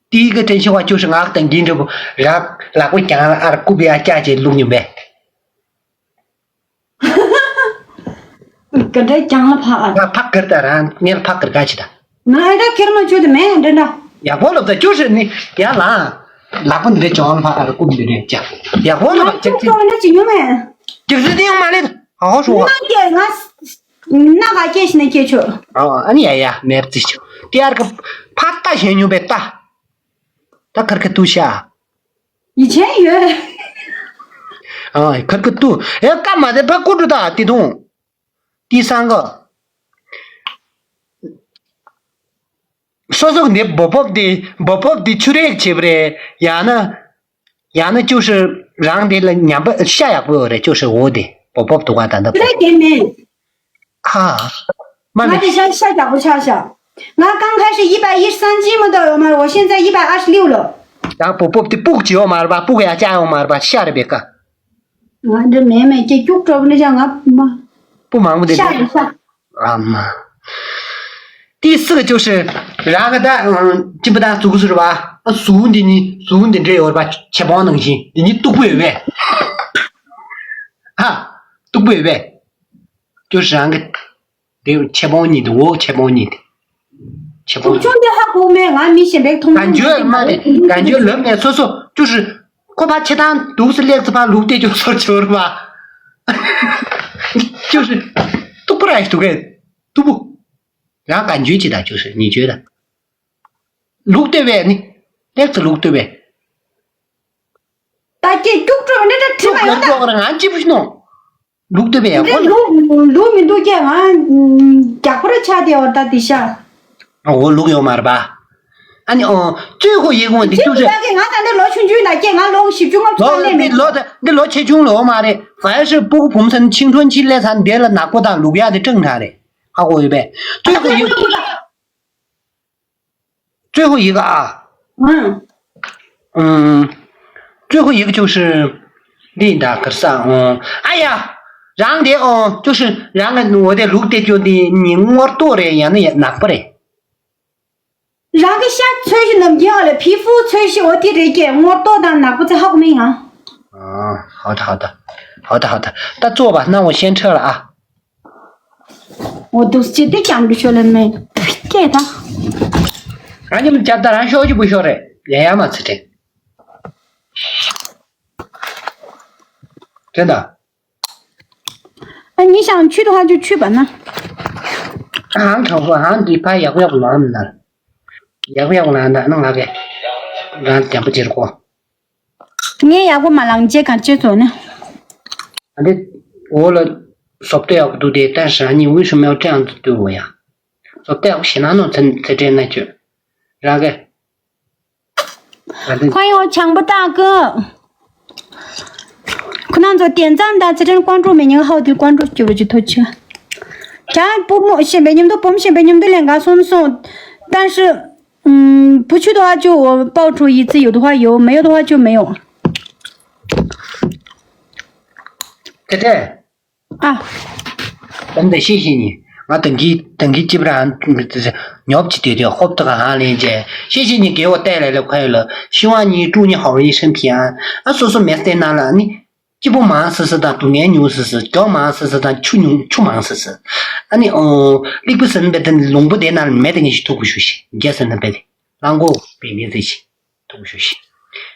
ཏི་གི་དྲན་ཤེས་བ་བཅུ་ཧྲི་ངག་དང་འགྱིང་འདྲ་པོ་རག་ལག་པ་གྱང་ལ་ཨར་རྐུབ་ཡ་ཀྱ་ཅེ་བླུག་ཉུམ་པས། ག་འདྲའི་གྱང་ལ་ཕག་ཨ། ང་ཕག་གིར་ད་རང་ངས་ལ་ཕག་གིར་ག་ཅི་ད། ང་ཨེ་ད་ཁེར་མ་བཅུ་དེ་མེད་འདྲ་འདྲ། ཡག་པོ་ལབ་ད་བཅུ་ཧྲི་ནི་ཡ་ལ། ལག་པ་འདི་འདྲའི་གྱང་ལ་ཕག་ཨར་རྐུབ་འདི་འདྲའི་ཀྱ། ཡག་པོ་ལབ་ང་ཅིག་ཅིག་ཅིག་ཅིག་ཅིག་ཡོང་མེད། ཅིག་ཅིག་ཡོང་མ་ལེ། ཧ་ཧོ་ཧྲུ་ཧོ། ན་སྐྱེ་ང་། ན་ག་སྐྱེ་ཤི་ན་སྐྱེ་ཆོག་ཨ་ཨ་ནི་ཡ་ཡ་མེབ་ཙི་ཆོ། ཏི་ཨར་ཀ་ཕ་ཏ་ཞེ་ཉུ་བེ་ཏ། ཏ་ཁར་ཁ་ཏུ་ཤ། ཡི་ཆེན་ཡོད། ཨ་ཁར་ཁ་ཏུ་ཨེ་ཀ་མ་དེ་ཕ་ཀུ་ཏུ་ཏ་ཏི་ཐུང་། ཏི་སང་ག་སོ་སོ་ནི་བོ་བོབ་དེ་བོ་བོབ་དེ་ཆུ་རེག་བྱེད་པ་རེད་ཡང་ན། ཡང་ན་ཅུ་ཧྲི་རང་དེ་ལ་ཉམས་པ་ཤ་ཡག་པོ་ཡོད་རེད། ཅུ་ཧྲི་འོ་དེ་བོ་བོབ་འདུག་ག་ད་འདི་ཁྱོད་རང་རྒན་མེད། ཧ། མ་ང་ལེ། དེ་ཤ་ཤ་ཡག་པོ་ཆགས་ཤག་ང་刚开始一百一十三斤么都有吗？我现在一百二十六了。 ཡང་བོ་བོབ་དེ་སྤུག་བྱེད་ཡོད་མ་རེད་པ། སྤུག་ཡ་བཅག་ཡོད་མ་རེད་པ། ཤ་རེད་པས་ཀ་ང་འདི་མེད་མེད་ཀྱི་སྐྱུག་བྲོ་བ་འདི་ཅང་ང་མ། སྤུ་མང་པོ་དེ་ཤ་རེད་ཤ། ཨ་མ། ཏི་སི་ག་ཅུ་ཧྲི་རང་ག་ད་ཅི་པ་ད་ཙུ་གུ་ཟུར་བ་ཨ་ཟུག་འདི་ནི་ཟུག་འདི་འདྲེ་ཡོད་པ་ཆེ་བོང་ནང་བཞིན་འདི་ནི་སྟུག་པོ་ཡོད་པས། ཧ། སྟུག་པོ་ཡོད་པས། ཅུ་ཧྲི་རང་གི་དེ་ཆེ་བོང་གཉིས་དེ་འོ་ཆེ་བོང་གཉིས་དེ། ཆེ་བོང་གཉིས། ཁྱོད་འདི་ཧ་གོ་མེད། ང་མི་གཞན་པའི་མཐོང་ག་ཆུང་འཇོལ་མ་རེད། ག་འཇོལ་ལབ་ནས་སོ་སོ་ཅུ་ཧྲི་ཁོ་ཕ་ཆེ་ཐང་འདུག་སེ་ལེགས་ཚ་ཕ་ལུག་ཏེ་ཅུ་སོར་ཆོར་བ། ཅུ་ཧྲི་སྟུག་པོ་ར་ཡི་སྟུག་གས་སྟུག་པོ། རང་ག་འཇུས་ཅི་དང་ཅུ་ཧྲི་ཉི་འཇུས་དང་། ལུག་ལྟོས་པས་ནི། ལེགས་ཚ་ལུག་ལྟོས་པས། ད་ཀྱེ་སྐྱུག་བྲོ་འདྲ་འདྲ་བྲིས་མ་ཡོང་ད། ལུག་ལྟོས་པས་ང་ཅི་བུ་ཤི་ནོ། ལུག་ལྟོས་པས་ཡག་པོ། འདི་ལུག་ལུག་མི་འདུག་ཀྱེ་ང་རྒྱག་པོ་ར་ཆགས་བསྡད་འོ་ད་འདི་ཤ། འོ་ལུག་ཡོད་མ་རེད་པ། ཨ་ནི་ཨོ་ཙུའི་ཧོ་ཡི་གོང་འདི་ཅི་ཅུ་ཟེར། ད་ཀྱེ་ང་ད་འདི་ལོ་ཆུང་ཆུང་ད་ཀྱེ་ང་ལོ་བཞི་བཅུ་ལྔ་བཅུ་ལོ་ལ་ལས་མི་འདི་ལོ་ད་འདི་ལོ་ཆེ་ཆུང་ལོ་མ་རེད། ཧྥ་ཧྲི་སྤུ་གུ་བུམ་ཚན་ཆིང་ཁྲོན་ཆི་ལས་ཚན་དེ་ལ་ནག་པོ་དང་ལུག་ཡག་དེ་སྐྲངས་ཁ་རེད། ཧ་གོ་ཡོད་པས། ཙུའི་ཧོ་ཡི། 最后一个啊。嗯。嗯，最后一个就是丽达克萨，嗯，哎呀，རང་དེ་ཨོ་ཅོ་ཧྲི་རང་གི་ངོ་དེ་ལུག་དེ་ཅོ་དེ་ཉིན་ངོར་ལྟོ་རེད་ཡང་ན་ཡ་ནག་པོ་རེད། རང་གི་ཤ་ཚོས་ཤི་ནམ་རྒྱུན་ཨ་ལ་ཕི་ཧྥུ་ཚོས་ཤི་འོ་དེ་རེད་ཀྱེ་ངོར་ལྟོ་དང་ནག་པོ་ཚེ་ཧ་གོ་མིན་ཡང་། ཨ་ཧོ་ད་ཧོ་ད་ཧོ་ད་ཧོ་ད་ད་གཙོ་བ་སྣང་བ་ཤན་ཁྲ་ལ་ཨ། འོ་འདུག་སྤྱི་བདེ་ཀྱང་འདུ་ཤོར་ལ་མེད་སྐད་དང་། རང་ཉིད་ལ་བཅར་ད་རང་ཤོག་གི་བུ་ཤོག་རེད་ཡ་ཡ་མ་ཚེ་དྲན། དྲན་ད། ཨ་ཉི་ཤང་ཆུ་དུ་ཧ་ཅུ་ཆུ་བ་ན། ཨང་གྲོགས་པོ་ཨང་འདི་ཕ་ཡག་ཡག་ལོང་ན། ཡག་ཡག་ལོང་ན་ན་ང་གེ། རང་རྒྱམ་པོ་ཅིར་གོ། ངས་ཡག་པོ་མ་ལངས་རྗེས་གར་ཅེས་བཟོ་ནས། ཨ་འདི་འོ་ལ་བཟོ་ལྟ་ཡག་པོ་འདུག་དེ་ལྟར་རང་ཉིད་དབུས་སུ་མེའོ་ཀྲེང་དུ་འོ་ཡ། བཟོ་ལྟ་ཡག་པོ་ཞེ་ན་ནོ་ཚེ་ཚེ་དྲན་ན་ཁྱོད། རང་གི། 欢迎我强迫大哥。 ཁོ་རང་ཚོ་点赞的，在这里关注美宁号的关注就是头像。咱不默，是美宁都不是美宁都两个松松，但是，嗯，不去的话就我报出一次，有的话有，没有的话就没有。对对。 ཨ། ད་འདི་ཤེས་ཤེས་ཉིན་ང་དང་གི་དང་གི་ཅིབ་རང་ཉོབ་ཅི་དེ་དེ་ཧོབ་ཏུ་གང་ལེན་བྱས་ཤེས་ཤེས་ཉིན་རྒྱལ་བ་བལྟས་ལས་ལ་ཁ་ཡོད་ལ་ཤི་བ་ཉིན་དཀྲུག་ཉིན་ཧའོ་ཡི་སེམས་ཀྱི་ཨ་ཨ་སོ་སོ་མེ་སྟེ་ན་ལ་ནི་སྐྱིད་པོ་མང་སི་སི་དང་སྡུག་བསྔལ་ཉུང་སི་སི་མགྱོགས་མང་སི་སི་དང་ཆུ་ཉུང་ཆུ་མང་སི་སི་ཨ་ནི་ཨོ་ལིག་པི་སི་ན་བེ་དེ་ལུང་པོ་དེ་ན་ལ་མེ་དེ་ངེས་ཤིག་ཐུག་གུ་ཞུ་ཤིག་རྒྱལ་སི་ན་བེ་དེ་གླང་གོ་བེ་ངེས་ཟེར་ཤིག 同学些。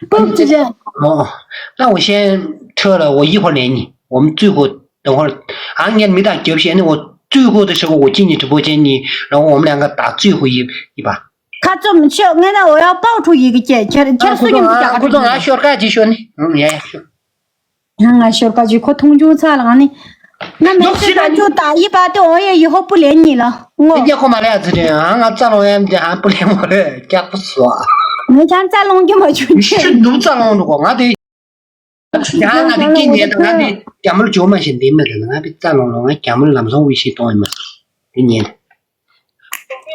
ཐུགས་རྗེ་ཆེ། ཨོ། ད་འོ་ཤེས་ཁྲོད་ལ་འོ་ཡི་ཧོ་ལེན་ཉི་འོ་ཙུས་ཧོ་དང་ཧོ་ཨང་ངན་མི་དང་རྒྱབ་ཤེས་ནི་འོ་ཙུས་ཧོ་དུ་ཤེས་གོ་འོ་ཅི་ཉི་དྲི་བོ་ཅན་ཉི་རང་འོ་མ་ལེན་ག་ད་ཙུས་ཧོ་ཡི་ཡི་པ། ཁ་ཙུམ་ཆོ་ངས་ན་འོ་ཡ་པའོ་ཁྲུ་ཡི་གི་ཀྱེ་ཁྱེར་ཁྱེར་སུ་ཉི་མི་ཀྱ་ཁ་ཁུ་ཙོ་ང་ཤོར་ཀ་ཅི་ཤོ་ནི་ཡ་ཡ་ཤོ། ང་ཤོར་ཀ་ཅི་ཁོ་མཐོང་ཆུང་ཚ་ལ་ང་ནི། ང་མེ་ཤོར་ཀ་ཅི་ད་ཡི་པ་དེ་འོ་ཡ་ཡི་ཧོ་པུ་ལེན་ཉི་ལ་ངོ་། དེ་ཁོ་མ་ལེ་ཨ་ཙི་རེད་ཨ་ང་རྩ་ལོང་ཡ་མི་དེ་ཨ་པུ་ལེན་མོ་རེད་སྐྱག་པ་སོ། ངས་ཀྱང་རྩ་ལོང་རྒྱུ་མ་བྱུང་ཁྱེད། ཤི་ནུབ་རྩ་ལོང་འགྲོ་གོ་ང་དེ། ཡང་ང་དེ་སྐྱིད་ཉལ་དང་ང་དེ་རྒྱ་མོར་འཇོག་མ་ཤེས་འདི་མེད་ལ་ང་དེ་རྩ་ལོང་ལོང་ང་རྒྱ་མོར་ལམ་སང་ཝི་ཤི་གཏོང་ཡིན་མ་དེ་ཉལ།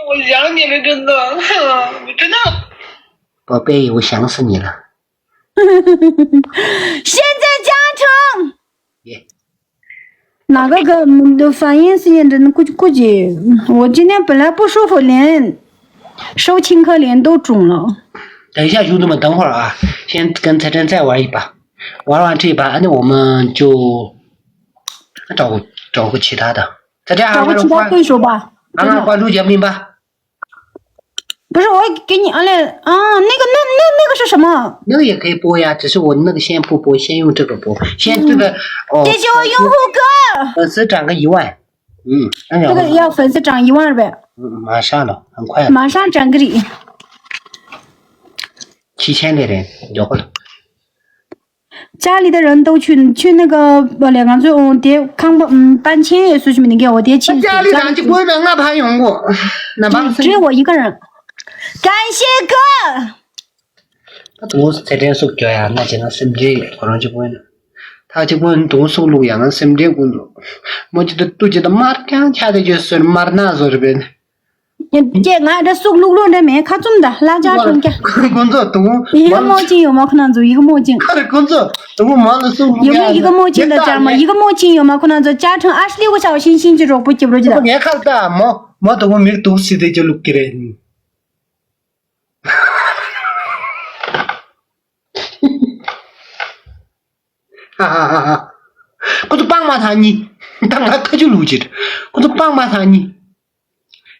我想你了，真的，我真的。 宝贝，我想死你了。 现在加成。 耶。 哪个跟反应是认真的？估计估计，我今天本来不舒服，连手青可怜都肿了。 等一下，兄弟们，等会儿啊，先跟彩珍再玩一把，玩完这一把，那我们就找个找个其他的。彩珍啊，找个其他对手吧。 刚刚关注一下面吧。 不是，我给你，啊嘞，啊，那个，那那那个是什么？那个也可以播呀，只是我那个先不播，先用这个播，先这个哦。谢谢我用户哥。粉丝涨个一万，嗯，哎呀，这个要粉丝涨一万呗。嗯，马上了，很快了。马上涨个礼。七千个人，有个。 家里的人都去去那个不两个最嗯爹康不嗯搬迁也是什么那个我爹亲戚。 家里长期不会被我朋友过，那帮只有我一个人。感谢哥。 ད་དུང་ཚེ་ཕྲན་སུག་རྒྱོ་ཡ་ན་ཅི་ན་སེམས་ཅན་ཁོ་རང་གཅིག་པོ་ཡིན། ད་གཅིག་པོ་ཡིན་དུང་སུག་བླུག་ཡ་ན་སེམས་ཅན་ཀུན་ཏུ། མོ་ཅི་ད་ཏུ་ཅི་ད་མར་ཀྱང་ཆ་དེ་ཅི་སོན་མར་ན་བཟོ་རེ་བེ་ནི། ཀྱེ་ང་འདྲ་སུག་བླུག་བླུག་འདྲ་མེད་ཁ་བཙུམ་ད་ལྷ་ཅག་ཁྲོམ་ཀྱ། ཁོ་ཚོ་དུང་ཡི་གེ་མོ་ཅིང་ཡོད་མ་ཁོ་ན་ཚོ་ཡི་གེ་མོ་ཅིང་། ཁ་རེ་ཁོ་ཚོ་དུང་མ་ལ་སུག་བླུག་ཡོད་མེད་ཡི་གེ་མོ་ཅིང་ད་ཅར་མ་ཡི་གེ་མོ་ཅིང་ཡོད་མ་ཁོ་ན་ཚོ་ཅག་ཁྲོམ་ཨ་ཤི་ལི་གོ་ཆའོ་ཤིན་ཤིན་ཅི་རོགས་པོ་སྐྱིབ་རོ་ཅི་ད། ངས་ཁ་ལ་ད་མོ་མོ་དུང་མིག་དུག་སི་དེ་ཅི་བླུག་གི་རེད། ཁོ་ཚོ་སྤང་མ་ཐག་གཉིས། ད་ང་ཁ་ཆུ་ལུག་ཅིག་ཁོ་ཚོ་སྤང་མ་ཐག་གཉིས།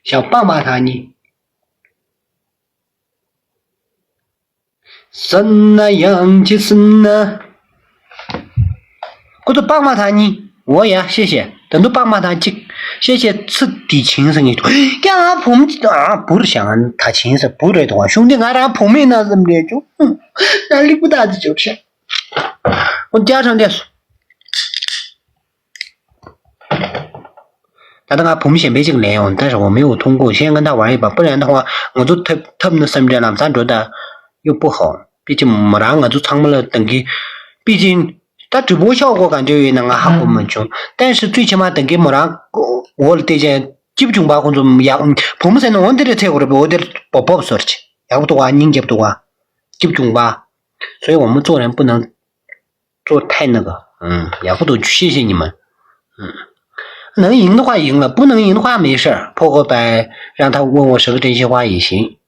ཞའོ་སྤང་མ་ཐག་གཉིས། ཟ་ན་ཡང་ཅི་ཟ་ན། ཁོ་ཚོ་སྤང་མ་ཐག་གཉིས། འོ་ཡ་ཤེས་ཤེས། ད་དུང་སྤང་མ་ཐག་གཅིག་ཤེས་ཤེས་ཚི་དེ་ཆིང་ཟེར་ངེས་ཀྱང་ང་བུམ་ཨ་བུར་ཞང་ད་ཆིང་ཟེར་བུ་རེད་དོ་གཞུང་འདི་ང་རང་བུ་མིན་ན་བསམ་རེད་ཅུང་ང་ལིག་པུ་ད་དེ་ཅོག་ཤ། ཁོ་ཅག་ཚང་དེ། ད་ལྟ་ང་བུ་མོ་གཞན་པའི་ཅིག་ལེན་ཡོང་ད་རེ་འོ་མི་འོ་ཐུང་གོ་ཤེས་ང་ད་བར་ཡིན་པ་པུ་རེ་ཡང་ད་ཧོ་ང་ཚོ་ཐབ་ཐབ་ནི་བསམ་འདྲ་ལམ་སང་འགྲོ་ད་གཡོ་པོ་ཧོ་པི་ཅི་མོ་རང་ང་ཚོ་ཚང་མ་ལ་དང་གི་པི་ཅི་ད་གྲི་པོ་ཤོག་གོ་ག་འདྲ་ཡོད་ན་ང་ཧ་གོ་མ་བྱུང་ཏན་ཞིག་ཚུལ་ཆེ་མ་དང་གི་མོ་རང་འོ་ལ་བལྟས་ཅན་སྐྱིབ་བྱུང་པ་ཁོང་ཚོ་ཡག་བུ་མོ་ཟེར་ན་འོ་འདི་རེ་ཚེ་གོ་རེ་པོ་འོ་འདིར་པོ་པོབ་སོར་ཅི་ཡག་པོ་འདུག་ག་སྙིང་རྗེ་པོ་འདུག་ག་སྐྱིབ་བྱུང་པ་སོའི་འོ་མོ་ཚོ་རེན་པུ་ནང་做太那个，嗯，也不多去谢谢你们。嗯，能赢的话赢了，不能赢的话没事儿，破个百，让他问我十个真心话也行，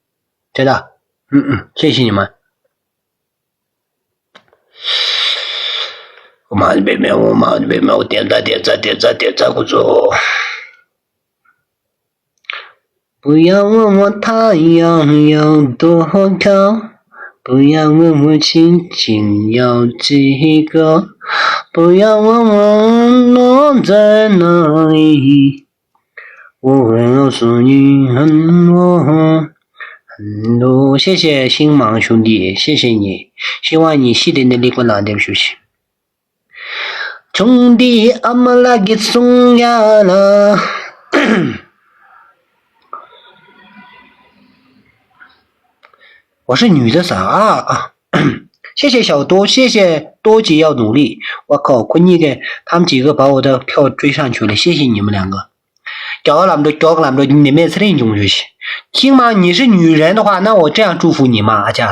真的。嗯嗯，谢谢你们。我妈的别别，我妈的别别，我点赞点赞点赞点赞，我做。 不要问我太阳有多高，不要问我心情有几个，不要问我落在哪里，我会告诉你很多很多。谢谢星芒兄弟，谢谢你，希望你系列的那个拿点出去。 ཆུང་དུས་ཨ་མ་ལགས་ཀྱིས་གསུང་ཡ་ལ། 我是女的啥啊？谢谢小多，谢谢多姐要努力。我靠， ཁོ་གཉིས་ཀས 他们几个把我的票追上去了，谢谢你们两个。རྒྱ་གར་ལམ་འགྲོ། རྒྱ་གར་ལམ་འགྲོ་ནི་མེད་ཚེ་རིང་འབྱུང་བཞུ་ཞིག་ཤིང་མ་ཉི་ཧྲི་ཉུས་རན་དོ་ཧ་ན་འོ་ཅི་ཡང་ཀྲུ་ཧྥུ་ཉི་མ་ཨ་ཅག་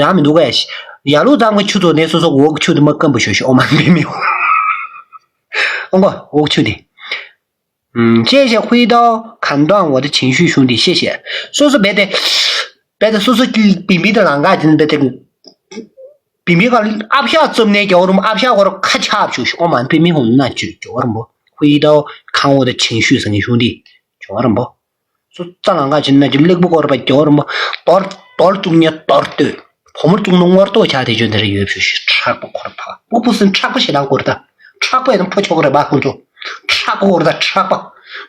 རང་མི་འདུག་གས། ཡ་ལུ་ཙམ་གི་ཆུ་ཚོ་ནས་སོ་སོ་འོག་ཆུ་དུ་མ་སྐམ་པོ་ཞུ་ཞིག་ཨོ་མ་མི་མི་འོང་གོ་འོག་ཆུ་དེ། 谢谢回到看段我的情绪兄弟，谢谢。 སོ་སོ་རྦད་དེ། རྦད་དེ་སོ་སོ་གི་བིམ་བིམ་དེ་ལང་ག་ཅིན་རྦད་དེ། བིམ་བིམ་ག་ཨ་ཕྱག་བཙུམ་ནས་རྒྱ་གར་རུམ་ཨ་ཕྱག་གོ་ར་ཁ་ཆག་བྱུག་ཞིག་ཨོ་མ་པི་མི་ཧུང་ན་ཅུ་རྒྱ་གར་རུམ་པོ། 回到看我的情绪 ཟེར་མཁན་ཞུ་འདི་རྒྱ་གར་རུམ་པོ། སོ་རྩ་ལང་ག་ཅིན་ན་ཅིན་གླེགས་བུ་གོ་ར་པ་རྒྱ་གར་རུམ་པོ། རྡོལ་རྡོལ་བཙུགས་ནས་རྡོལ་ལྟོས། བུ་མོར་བཙུགས་ན་ངོར་ལྟོ་ཆ་དེ་ཅོ་འདི་ར་ཡོད་བྱུག་ཞིག་ཁྲག་པ་གོ་ར་པ་ཕུ་ཕུ་སིན་ཁྲག་པ་ཞེ་དྲག་གོ་ར་ད། ཁྲག་པ་ཡང་ཕོ་ཆོག་རེད་པ་ཁོང་ཚོ། ཁྲག་པ་གོ་ར་ད་ཁྲག་པ།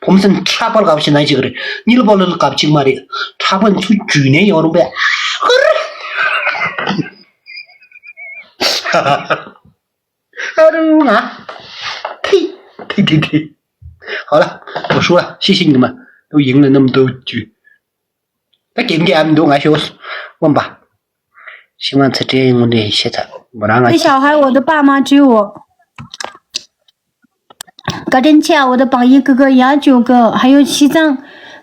བུ་མོ་སིན་ཁྲག་པ་ལ་གབ་ཞིག་ན་ཞིག་རེད། གཉིད་ལ་པོ་ལ་གབ་ཅིག་མ་རེད། ཁྲག་པ་ཚུ་འཇུས་ནས་ཡོང་རུང་པས། ཨ་རུ་ང་། ཐི་ཐི་ཐི་ཐི། 好了，我输了，谢谢你们，都赢了那么多局。 ད་རྒན་རྒན་ཨ་མི་འདུག་ང་ཤོག་སྔོན་པ། ཤི་མ་ཚེ་བྲན་དངོས་འབྲེལ་ཤེས་ཚ་མོ་རང་ང་这小孩我的爸妈只有我。 བཀའ་དྲིན་ཆེ། 我的榜一哥哥、雅九哥，还有西藏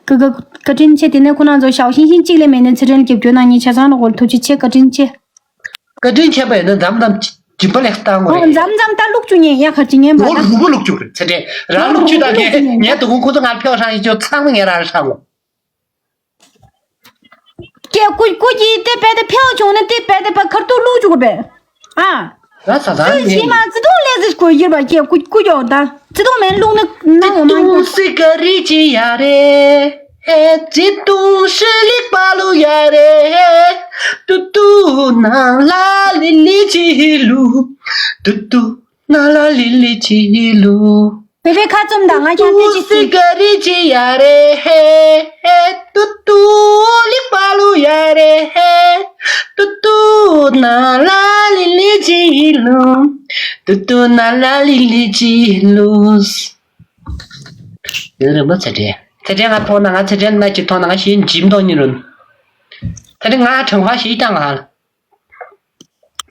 哥哥，བཀའ་དྲིན་ཆེ། དེ་ནས་ཁོ་རང་ཚོ་ཞའོ་ཤིང་ཤིང་གཅིག་ལས་མེད་ནས་ཚེ་བྲན་ལ་རྒྱབ་སྐྱོར་གནང་མཁན་ཆ་ཚང་ལ་གོ་ལ་ཐུགས་རྗེ་ཆེ། བཀའ་དྲིན་ཆེ། བཀའ་དྲིན་ཆེ་བ་ཡིན་ན་མཚམས་མཚམས་སྦྱིན་པ་ལེགས་བཏང་དགོས་ཨོ་རེད། མཚམས་མཚམས་ད་བླུག་བཅུག་ཉན་ཡ་ཁ་ཅིག་ཉན་པ་ལོ་ད། རུ་མོ་བླུག་བཅུག་རེད་ཚེ་བྲན་རང་བླུག་བཅུག་ད་ངས་ངས་དུ་ཁོང་ཁོ་ཚོ་ང་ཕྱོགས་ཧྲང་ཡིན་ཅོ་ཚང་མ་ངས་རང་ཧྲང་ངོ་། ཀྱེ་ཀུ་ཀུ་ཀྱི་དེ་བས་དེ་ཕེའོ་བྱུང་ནི་དེ་བས་དེ་བ་ཁར་ཏུ་བླུག་བཅུག་པས། ཨ། ང་ས་ས་ནི་ཤི་མ་ཙི་ཏུ་ལེ་ཟི་ཀུ་ཡིར་བ་ཀྱེ་ཀུ་ཀུ་ཡོང་ད་ཙི་ཏུ་མེན་བླུག་ནི་ནང་ཡོང་མ་ཡིན་ད། སི་ཀ་རི་ཅི་ཡ་རེ། ཧེ་ཙི་ཏུ་ཤི་ལི་པ་ལུ་ཡ་རེ། ཧེ་ཏུ་ཏུ་ན་ལ་ལི་ལི་ཅི་ལུ། ཏུ་ཏུ། ན་ལ་ལི་ལི་ཅི་ལུ། བེ་བེ་ཁ་བཙུམ་དང་ང་ཀྱང་ཏུ་ཏུ་སི་ཀ་རི་ཅི་ཡ་རེ་ཧེ། ཧེ་ཏུ་ཏུ་ལི་པ་ལུ་ཡ་རེ་ཧེ། ཏུ་ཏུ་ན་ལ་ལི་ལི་ཅི་ལུ། ཏུ་ཏུ་ན་ལ་ལི་ལི་ཅི་ལུ། ཡོད་རེད་མོ་ཚེ་བྲན། ཚེ་བྲན་ང་མཐོང་ན་ང་ཚེ་བྲན་ན་ཅི་མཐོང་ན་ང་ཞིག་འཇིམ་མཐོང་ཉིན་རུང་། ཚེ་བྲན་ང་གྲང་བ་ཞིག་ཀྱང་ང་།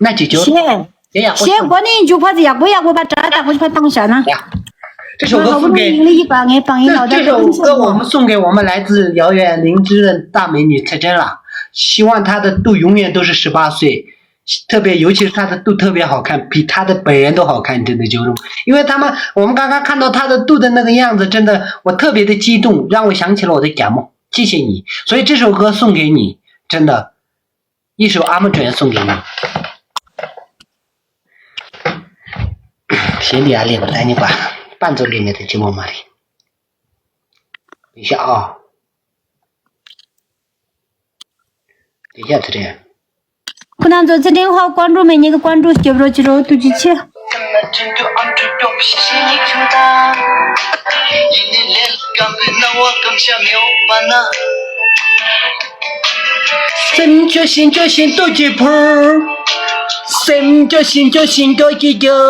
那解决。 ཞེས། 也也不 ཞེས་འགོ་ནས་མཇུག་ཕར་ཡག་པོ་ཡག་པོ་པ་དྲ་བདག་པོ་ཕར་བཏང་བཞག་ན། 呀，这首歌送给 ཡིན་ལི་ཡིག་པ་ངའི་པང་ཡིན་ལ། 这这首歌我们送给我们来自遥远灵芝的大美女蔡真了，希望她的肚永远都是十八岁，特别尤其是她的肚特别好看，比她的本人都好看，真的就是，因为他们我们刚刚看到她的肚的那个样子，真的我特别的激动，让我想起了我的感冒。谢谢你，所以这首歌送给你，真的。 一首阿姆传送给你。 ཞེས་འདི་ཡར་ལེན་པ་ལ་གཉིས་པ། པ་མཛོ་ལེན་མེད་དུ་ཅི་མོ་མ་རེད། 等一下啊。 等一下，这这样。 ཁོ་རང་ཚོ་ཚེ་བྲན་ཧྭ་ཀོང་ཀྲུའུ་མེ་ཉེ་གི་ཀོང་ཀྲུའུ་སྐྱབས་རོགས་ཅི་རོགས་ཐུགས་རྗེ་ཆེ། སེམས་སྐྱོ་ཞིང་སྐྱོ་ཞིང་སྟོབས་ཀྱིས་འཕུར། སེམས་སྐྱོ་ཞིང་སྐྱོ་ཞིང་སྟོབས་ཀྱིས་སྐྱོ།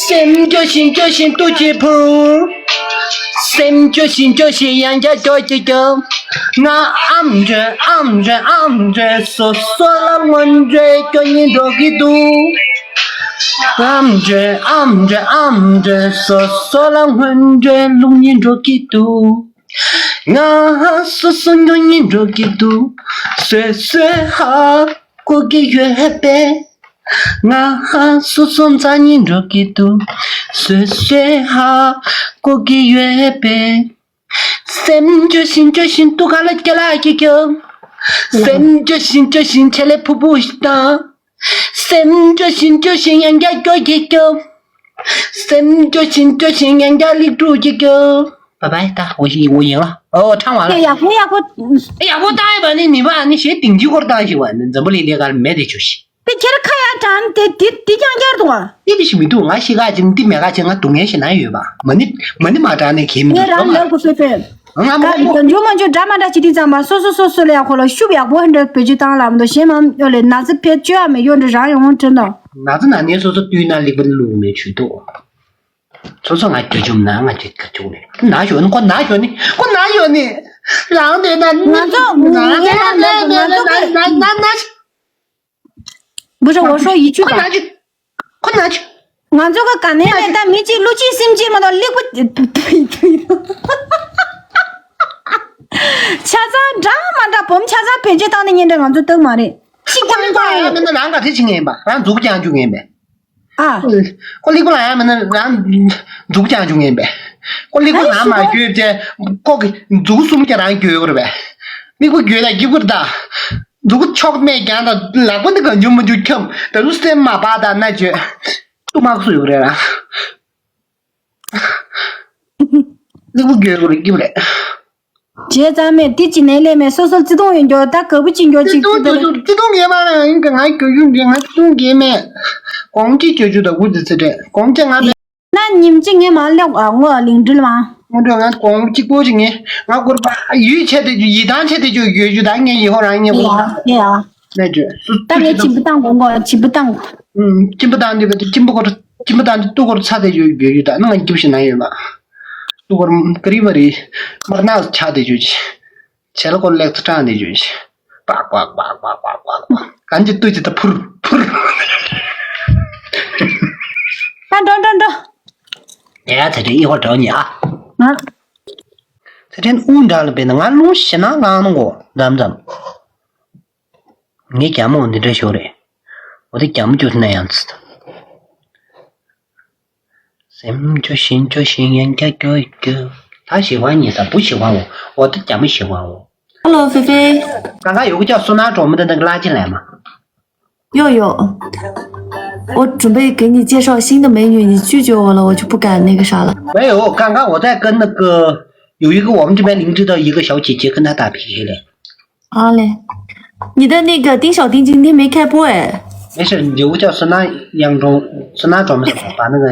སེམས་སྐྱོ་ཞིང་སྐྱོ་ཞིང་སྟོབས་ཀྱིས་འཕུར། སེམས་སྐྱོ་ཞིང་སྐྱོ་ཞིང་ཡང་བསྐྱར་སྐྱོ་ཀྱིས་སྐྱོ། ང་ཨམ་ཅོན་ཨམ་ཅོན་ཨམ་ཅོན་སོ་སོ་ལ་ངོ་འདྲེ་སྐྱོ་སྙིང་འདོད་ཀྱི་འདུག་ཨམ་ཅོན་ཨམ་ཅོན་ཨམ་ཅོན་སོ་སོ་ལ་ངོ་འདྲེ་བླུག་སྙིང་འདོད་ཀྱི་འདུག་ང་སོ་སོ་སྐྱོ་སྙིང་འདོད་ཀྱི་འདུག་སོ་སོའི་ཧ་གོ་གི་ཡོད་པས། ང་སོ་སོ་འཛའ་སྙིང་འདོད་ཀྱི་འདུག་སོ་སོའི་ཧ་གོ་གི་ཡོད་པས། སེམས་སྐྱོ་ཞིང་སྐྱོ་ཞིང་སྟུག་ག་ལ་སྐྱ་ལ་སྐྱ་སྐྱོ། སེམས་སྐྱོ་ཞིང་སྐྱོ་ཞིང་ཆེ་ལེ་ཕུ་ཕུ་ཞིག་དང་། སེམས་སྐྱོ་ཞིང་སྐྱོ་ཞིང་ཡང་བསྐྱར་སྐྱོ་སྐྱ་སྐྱོ། སེམས་སྐྱོ་ཞིང་སྐྱོ་ཞིང་ཡང་བསྐྱར་ལིག་དྲུག་སྐྱ་སྐྱོ། 拜拜，大家我我赢了。哦，唱完了。 ཡག་པོ་ཡག་པོ། ཡག་པོ་བཏང་ཡོད་པ་ནི་མི་བ་ནི་ཞེ་སྡིང་ཅི་སྐོར་བཏང་ཞིག་བ་ནི་འཛམ་བུ་གླིང་འདི་གར་མེད་དེ་ཆུ་ཞིག་དེ་ཁྱེར་ཁ་ཡ་དྲང་དེ་དེ་དེ་ཀྱང་བསྐྱར་འདུག་ཨ། དེ་བི་ཞིག་མི་འདུག་ང་ཤི་ག་ཅིག་འདི་མེད་ག་ཅིག་ང་སྡུག་བསྔལ་ཞིག་ན་ཡོད་པ། མ་ནི་མ་ནི་མ་དྲང་ནས་གལ་མི་ངས་འདུག་རང་ལ་ལབ་དགོས་ཕེ་ཕེ། ང་མ་ད་འཇོ་མ་འཇོ་འདྲ་མ་འདྲ་ཅི་དེ་ཙམ་པ་སོ་སོ་སོ་སོ་ལ་ཡག་པོ་ལ་ཤུབ་ཡག་པོ་འདྲ་བེད་སྤྱོད་བཏང་ལབ་འདུག་གཞན་མ་ཡོད་ལེ་ན་ཚ་ཕེ་བཅོས་ཨ་མེ་ཡོད་འདྲ་རང་ཡོང་དྲན་འདུག་ན་ཚ་ན་ནས་སོ་སོ་བཏུལ་ན་ལེགས་པོ་བླུག་མེད་ཆུ་ཏོ། སོ་སོ་ང་རྒྱུ་ཆུམ་ན་ང་ཅིག་ག་ཆུག་ནས་ན་ཞོ་ནི་ཁོ་ན་ཞོ་ནི་ཁོ་ན་ཞོ་ནི། རང་དེ་ན་ང་ཚོ་ང་ཚོ་ང་ཚོ་ང་ཚོ་ང་ཚོ་不是我说一句吧。 ཁོ་ན་ཅི་ཁོ་ན་ཅི། ང་ཚོ་གི་ག་ནས་ལས་ད་མི་གཅིག་ཀླུ་གཅིག་སེམས་གཅིག་མ་གཏོགས་ལེགས་པོ། ཆ་ཚང་འདྲ་མ་འདྲ་བུམ་ཆ་ཚང་བེད་སྤྱོད་བཏང་ནས་ཉན་འདྲ་ང་ཚོ་སྟོན་མ་རེད། ཅི་ཀྱང་ཀྱང་ཡོད། མིན་ན་རང་ག་ཚད་ཅིག་ངན་པ་རང་མཛུབ་རྐྱང་རྒྱུ་ངན་པས། ཨ། ཁོ་ལེགས་པོ་ལ་ཡང་མིན་ན་རང་མཛུབ་རྐྱང་རྒྱུ་ངན་པས། ཁོ་ལེགས་པོ་ལ་མ་རྒྱུས་ཅེ་ཁོ་གི་མཛུབ་གསུམ་ཀྱང་རང་རྒྱུས་ཡོད་རེད་པས། མིག་པོ་རྒྱུས་ད་སྐྱིད་པོ་རེད་ད། མཛུ་གུ་ཕྱོགས་མེད་རྒྱང་དང་ལག་པ་འདི་གང་བྱུང་མི་འཇུག་འཁྱམ་ད་རུ་སེམས་མ་བག་དང་མནའ་བཅོས། ཏུ་མག་སུ་ཡོད་རེད་ར། ལེགས་པོ་རྒྱུས་རེད་སྐྱིད་པོ་རེད། བྱས་ཙང་མེད་དེ་ཅི་ནས་ལས་མེད་སོ་སོ་བརྩེ་དུང་ཡོད་འགྱོ་ད་ག་བུ་ཅི་འགྱོ་ཅིག་བརྩེ་དུང་ཅི་ཡོད་བརྩེ་དུང་ངེས་མ་ཡིན་གི་ང་གྱོད་རྒྱུ་འདི་ང་བརྩེ་དུང་ངེས་མེད། གོང་གི་གྱོད་རྒྱུ་ད་གུ་འདི་ཚེ་རེད་གོང་གི་ང་ན་ཉིན་གཅིག་ངས་མ་ལོག་ཨ་ངོ་ལིང་འགྲིལ་མ། སྔོན་འགྲོ་ང་གོང་གཅིག་པོ་ཞིག་ངས་ང་སྐོར་པ་ཡུལ་ཆེ་དེ་ཡི་དང་ཆེ་དེ་ཅུ་ཡོད་རྒྱུ་དང་ངས་ཡི་ཧོ་རང་ངས་ཧོ་རང་ཡ་ཡ། ནས་བརྗོད་སུ་ད་ངས་སུ་ཆིབ་པ་བཏང་དགོས་མགོ་ཆིབ་པ་བཏང་། ཨུམ་སྐྱིན་པ་བཏང་དུས་པ་དེ་སྐྱིན་པ་སྐོར་སྐྱིན་པ་བཏང་དུས་ཏུ་སྐོར་ཚ་དེ་ཡོད་ཡོད་ཡོད་ད་ནང་སྐྱིབ་ཞིག་ན་ཡོད་མ། ཏུ་སྐོར་ཀ་རི་བ་རི་དམར་ནག་ཆ་དེ་ཡོད་ཅི། བྱེ་ལ་སྐོར་ལེགས་ཚ་གྲང་དེ་ཡོད་ཅི། པག་པག་པག་པག་པག་པག་པག་གང་ཅི་ལྟོས་ཅི་ད་ཕུར་ཕུར། ད་འགྲོ་འགྲོ་འགྲོ། ཡ་ཚེ་ཕྲན་ཡེ་ཧོ་འགྲོ་ཉེ་ཨ། ང་ཚེ་ཕྲན་དབུ་འདྲ་ལ་བས་ན་ང་རླུང་ཞེ་ན་ངང་ནོ་གོ་འདམ་འདམ། ངའི་རྒྱ་མོ་འདི་འདྲ་ཤོར་རེད། འོ་དེ་རྒྱ་མོ་ཅོ་ན་ཡང་ཚིག་སེམས་ཅོ་ཤིན་ཅོ་ཤིན་ཡང་སྐྱ་སྐྱོ་སྐྱོ། ད་ཞི་བ་ཉེ་ས་བུ་ཞི་བའོ། འོ་དེ་རྒྱ་མོ་ཞི་བའོ། Hello 菲菲。 གང་ག་ཡོད་ཀྱང་སོ་ན་གྲོགས་མོ་འདི་འདི་གླ་ཅི་ལས་མ། 又有，我准备给你介绍新的美女，你拒绝我了，我就不敢那个啥了。 喂哦，刚刚我在跟那个有一个我们这边邻居的一个小姐姐跟她打P K了。 好嘞，你的那个丁小丁今天没开播哎。 没事，有个叫孙娜杨中，孙娜专门把那个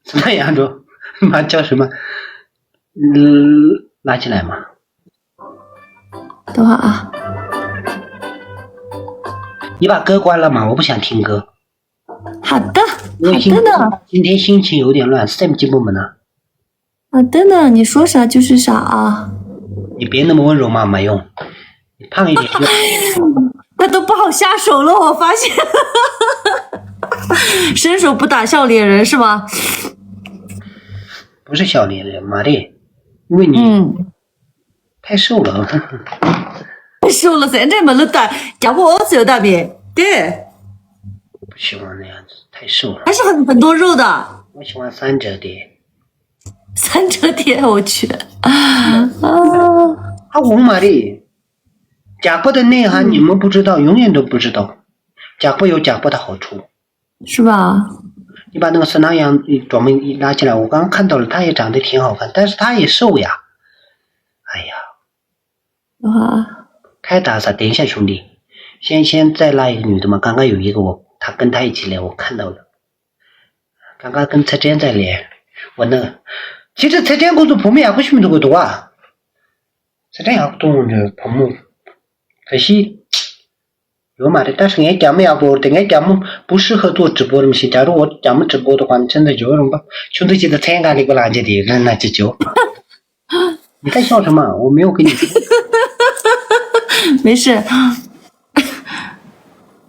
孙娜杨中，妈叫什么？嗯，拉进来嘛。 等会儿啊。 你把歌关了吗？我不想听歌。 好的，好的呢。 我心今天心情有点乱，Sam进步没呢？ 好的呢，你说啥就是啥啊。 你别那么温柔嘛，没用。你胖一点就 他都不好下手了，我发现。 伸手不打笑脸人是吗？ 不是笑脸人，妈的，因为你 嗯。 太瘦了。 瘦了噻，这么了大，家伙我只有大饼，对。 不喜欢那样子，太瘦了。 还是很很多肉的。 我喜欢三折的。 三折叠，我去。 啊。 啊，我妈的，假货的内涵你们不知道，永远都不知道。假货有假货的好处。 是吧？ 你把那个孙娜杨专门拉进来，我刚刚看到了，她也长得挺好看，但是她也瘦呀。哎呀， 啊。 开打撒，等一下，兄弟，先先再拉一个女的嘛，刚刚有一个我，她跟她一起来，我看到了，刚刚跟车真在来，我那个，其实车真工作朋友也不是那个多啊，车真也不懂这朋友，可惜 ཡོད་མ་རེད། ད་ངའི་རྒྱ་མོ་ཡག་པོ་རེད། ངའི་རྒྱ་མོ་不适合做直播 རེད་མི་ཤེས། 假如我རྒྱ་མོ་直播的话 ནི་ཚེ་འདི་ཇོ་རུང་པ་ཆུ་འདི་ཅི་ད་ཚན་ག་ལེགས་པ་ལང་རྒྱུ་དེ་ཡོད་ན་ཅི་ཇོ། 你在笑什么？我没有跟你 没事。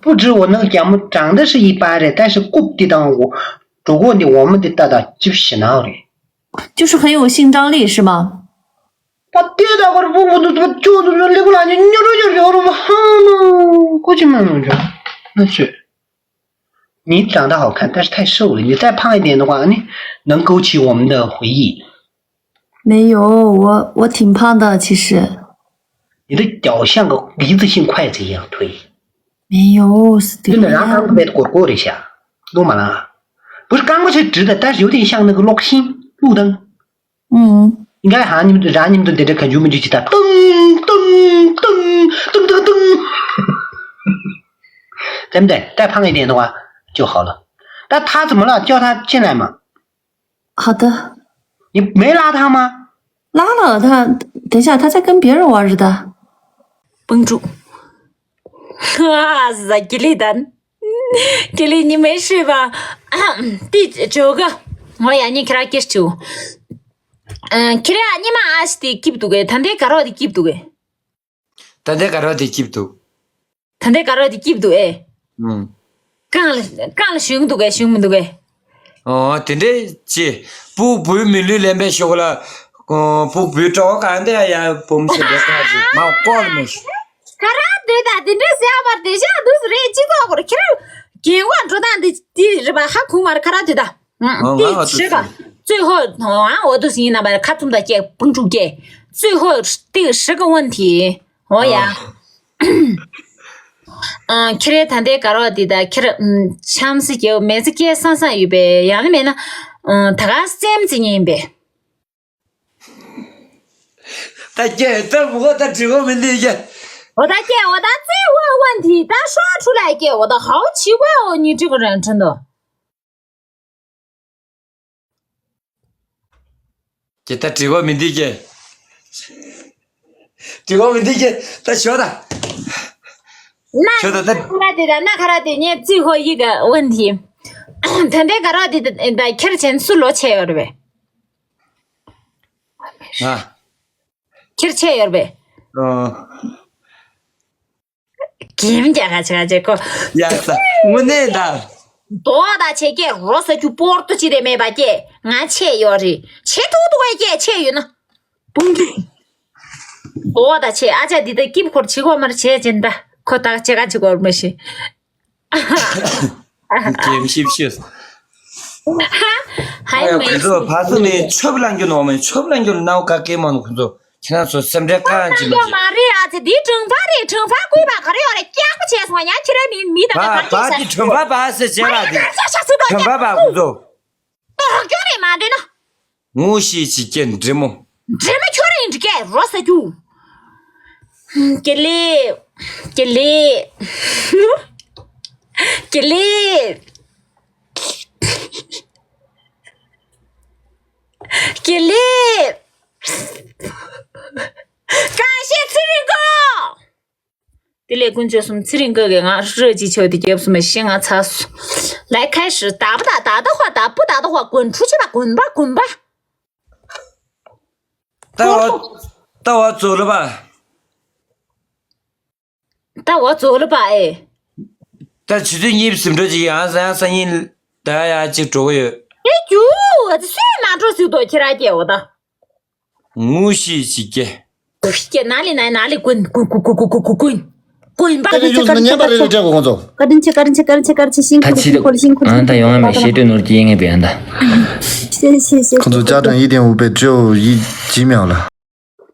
不止我那个 རྒྱ་མོ 长得是一般 རེད། 但是 རྐུབ་འདི་དང་འོ་གྲོད་ཁོག་འདི་འོ་མ་འདི་ལྟ་དང་ཅིབ་ཞི་ན་རེད། 就是很有性张力是吗？ ད་ལྟོས་ད་གར་བུ་བུ་དུ་དུ་ཅོ་དུ་ལེ་གུ་ལ་ཉི་ཉོ་རོ་ཉོ་རོ་རོ་ཧ་ནོ་ཀོ་ཅི་མ་ནོ་ཇོ། 那是你长得好看，但是太瘦了，你再胖一点的话，你能够起我们的回忆。 没有，我我挺胖的，其实。 你的脚像个一次性筷子一样推。 没有，是的。 真的，然后刚被果果了一下，弄完了。不是刚刚是直的，但是有点像那个落星路灯。 嗯。 应该好像你们然后你们都在这看，有没有就记得噔噔噔噔噔噔，对不对？再胖一点的话就好了。但他怎么了？叫他进来嘛。 好的。 你没拉他吗？ 拉了，他等一下，他在跟别人玩儿的。绷住。 ཨ་ཟ་ཀི་ལི་དན། ཀི་ལི་ཉི་མའི་ཧྲིལ་བ། དེ་ཇོ་ག་ང་ཡ་ཉི་ཁྱེར་ཀེར་ཆུ། ཨ། ཁྱེད་རང་ཉི་མ་ཨ་ཞིག་དེ་སྐྱིབས་འདུག་གས། ད་ལྟའི་དགའ་རོགས་དེ་སྐྱིབས་འདུག་གས། ད་ལྟའི་དགའ་རོགས་དེ་སྐྱིབས་འདུག་ད་ལྟའི་དགའ་རོགས་དེ་སྐྱིབས་འདུག་ཨེ། ཨུམ། རྐང་ལ་རྐང་ལ་ཞོན་གྱི་འདུག་གས། ཞོན་མི་འདུག་གས། ཨོ། དེ་འདྲས་ཅི། སྤུ་བོའི་མི་ལུས་ལེན་པའི་ཞོགས་ལ། སྤུ་བོའི་གྲོགས་གང་དེ་ཡ་ཡ་བུམ་ཞིག་འདྲ་ཁ་ཅིག་མ་ཀོལ་མོ་ཞིག་ག་ར་འདོད་ད་དེ་འདྲས་ཟེར་བ་དེ་ཤ་འདུག་རེད། སྤྱི་ཚོགས་སྐོར་ཁྱེད་རང་རྒན་གོག་འགྲོ་སྟངས་འདི་འདི་རེད་པ། ཧ་གོ་མ་རེད། ག་ར་འདོད་ད། ཨང་། ཨོ། ང་ཏི་ཧོ་ཏུ་ཧྲི་ག་ཙུའི་ཧོ། ཨང་། འོ་ཏུ་ཟིན་ན་པ་ཁ་ཙུམ་ད་ཀྱེ་པང་ཀྲུག་ཀྱེ། ཙུའི་ཧོ་ཏི་ཧྲི་ག་ཝན་ཐི། འོ་ཡ། ཨང་། ཁྱེད་རའི་ད་ལྟའི་དགའ་རོགས་འདི་ད་ཁྱེད་ར་ཆམ་སི་ཀྱེ་མེ་ཙི་ཀྱེ་སང་སང་ཡོད་པས། ཡང་ན་མེད་ན་ད་ག་སེམས་ཙི་ཉིན་པས། ད་ཀྱེ་ད་མུ་གོ་ད་དྲི་གོ་མི་འདི་ཀྱེ། འོ་ད་ཀྱེ་འོ་ད་ཙུའི་ཧོ་ཝན་ཐི་ད་ཧྲོ་ཁྲུ་ལ་ཀྱེ། འོ་ད་ཧའོ་ཆི་གོ་འོ་ཉི་ཁྲི་གོ་རན་ཁྲན་དོ། ཀྱེ་ད་དྲི་བ་མི་འདི་ཀྱེ། དྲི་བ་མི་འདི་ཀྱེ་ད་ཞོ་ད། ན་ཞོ་ད་ད། ཁ་ར་དེ་ད་ན་ཁ་ར་དེ་ཉེ་ཙི་ཧོ་ཡི་ག་ཝན་ཐི། ད་ལྟའི་དགའ་རོགས་དེ་ད་ཁྱེར་ཆེན་སུ་ལོ་ཆེ་ཡོད་རེད་པས། ང་། ཁྱེར་ཆེ་ཡོད་རེད་པས། ཨོ། གིམ་རྒྱ་ག་ཆེ་ག་ཆེ་ཁོ། ཡ་ས་དངོས་གནས་ད། དོ་ད་ཆེ་ཀྱེ་རོ་ས་ཁྱུ་པོར་ཏོ་ཅི་རེ་མེད་པ་ཀྱེ། ང་ཆེ་ཡོད་རེད། ཆེ་ཐུག་ཐུག་བས་ཀྱེ་ཆེ་ཡོད་ན། དཔུང་གི། དོ་ད་ཆེ་ཨ་ཅག་འདི་ད་སྐྱིབས་འཁོར་ཆེ་གོ་མར་ཆེ་ཅན་ད་ཁོ་ད་ཆེ་ག་ཆེ་གོ་མ་ཤེས། གིམ་ཤིབ་ཤིབ། ཧ། ཧའི་མེ། ཁོ་ཚོ་ཕ་སུ་ནས་ཆོབ་ལང་རྒྱུ་ནོ་མེ་ཆོབ་ལང་རྒྱུ་ནའོ་ག་གེ་མ་ནོ་ཁོ་ཚོ། ཁྱེད་རང་ཚོ་སེམས་ཁྲལ་གང་ཅི་མ་ཡོད་མ་རེད། ཨ་ཙི་འདི་གྲོང་པ་རེད། གྲོང་པ་བསྐོས་པ་ག་རེ་ཡོད་རེད། སྐྱག་པ་བྱས་སོང་། ཡང་ཁྱེད་རང་མི་མི་དང་བ་ག་བ་གི་གྲོང་པ་བ་ཟེར་བྱས་པ་དེ། གྲོང་པ་བ་ཁོ་ཚོ། ལོག་རྒྱུ་རེད་མ་འདོད་ན། ངོ་ཤེས་ཅིག་ཀྱེ་འདྲེ་མོ། འདྲེ་མོ་ཁྱོད་རང་ཡིན་འདྲི་ཀྱེ་རོ་ས་རྒྱུ། ཀྱེ་ལེ། ཀྱེ་ལེ། ཀྱེ་ལེ། ཀྱེ་ལེ། གང་ཤེས་ཚེ་རིང་གོ། དེ་ལས་ཀུན་སྤྱོད་གསུམ་ཚེ་རིང་གོ་གི་ང་རོ་ཅི་ཆོད་དེ་རྒྱབ་སུ་མ་ཤེས་ང་ཚ་སུ། ལས་ཁ་ཤི་ད་པ་ད་ད་ད་ཧོ་ད་པུ་ད་ད་ཧོ་ཀུན་ཁྲུ་ཆི་ད་ཀུན་པ་ཀུན་པ། ད་བ་ད་བ་ཙོ་ལ་བ། ད་བ་ཙོ་ལ་བ་ཨེ། ད་ཆུ་ཚོད་གཉིས་ཟིན་འགྲོ་ཅིག་ཡང་སང་སང་ཉིན་ད་ཡ་ཅིག་འགྲོ་གི་ཡོད། ཨེ་ཇུ། ཨ་ཙི་སུས་མ་འགྲོ་ཟིག་དོ་ཁྱེད་ར་སྐྱེ་བ་ད། ངུ་ཤི་ཅིག་སྐྱེ། ཁྱེད་ན་ལི་ན་ན་ལི་ཀུན་ཀུན་ཀུན་ཀུན་ཀུན། ཀུན་པ་ད་གི་ཡོང་སོང་ན་ཉན་པ་རེ་རེ་སྤྲད་དགོས་ཁོང་ཚོ། བཀའ་དྲིན་ཆེ་བཀའ་དྲིན་ཆེ་བཀའ་དྲིན་ཆེ་བཀའ་དྲིན་ཆེ་ཤིང་ད་ཁུར་ཕྱི་ཤིང་ཁུར་ཤིང་ཁུར་ཨ་ད་ཡོང་ཡ་མེད་ཤེས་སྤྲོད་ནོར་གྱི་ཡེ་ངེས་པའི་ཨ་ད། ཤེས་ཤེས་ཤེས། ཁོང་ཚོ་ཅ་དང་ཡི་དེ་འུ་པའི་ཅོ་ཡི་ཇི་མེའོ་ལ།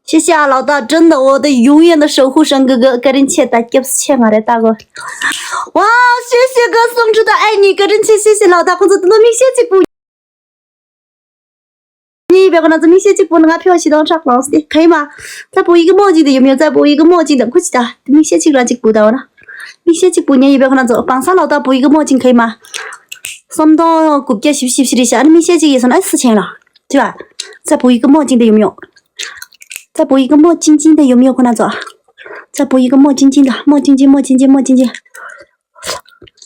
谢谢啊，老大，真的，我的永远的守护神哥哥，བཀའ་དྲིན་ཆེ། ད་སྐྱབས་ཆེ་ང་རེ་ད་གོ།哇，谢谢哥送出的爱你，བཀའ་དྲིན་ཆེ། 谢谢老大，ཁོང་ཚོ་དེ་ལོ་མིག་ཤེལ་གཅིག་པུ། ངའི་བེ་ཁོ་ན་ཚོ་མིག་ཤེལ་གཅིག་པུ་ནི་ང་ཕེ་བ་ཞིག་དང་ཁྲག་ལངས་ཏེ་ག་ཡིན་མ། ཙ་པོ་ཡི་གི་མོ་གཅིག་དེ་ཡོད་མྱོང་། ཙ་པོ་ཡི་གི་མོ་གཅིག་དང་ཁུ་ཅི་ད་དེ་མིག་ཤེལ་གཅིག་ར་གཅིག་པུ་ད་འོ་ན། མིག་ཤེལ་གཅིག་པུ་ཉན་ཡི་བེ་ཁོ་ན་ཚོ་པང་སང་ལའོ་ད་པོ་ཡི་གི་མོ་གཅིག་ག་ཡིན་མ། སོམ་དོང་གུབ་ཀྱ་ཞིབ་ཞིབ་ཞིབ་རེད་ཤག་ཨ་ནི་མིག་ཤེལ་གཅིག་ཡོད་སོང་ན་ཨ་སུ་ཆེན་ལ། ཅི་བ། ཙ་པོ་ཡི་གི་མོ་གཅིག་དེ་ཡོད་མྱོང་། ཙ་པོ་ཡི་གི་མོ་གཅིག་གཅིག་དེ་ཡོད་མྱོང་ཁོ་ན་ཚོ། ཙ་པོ་ཡི་གི་མོ་གཅིག་གཅིག་ད་མོ་གཅིག་གཅིག་མོ་གཅིག་གཅིག་མོ་གཅིག་གཅིག་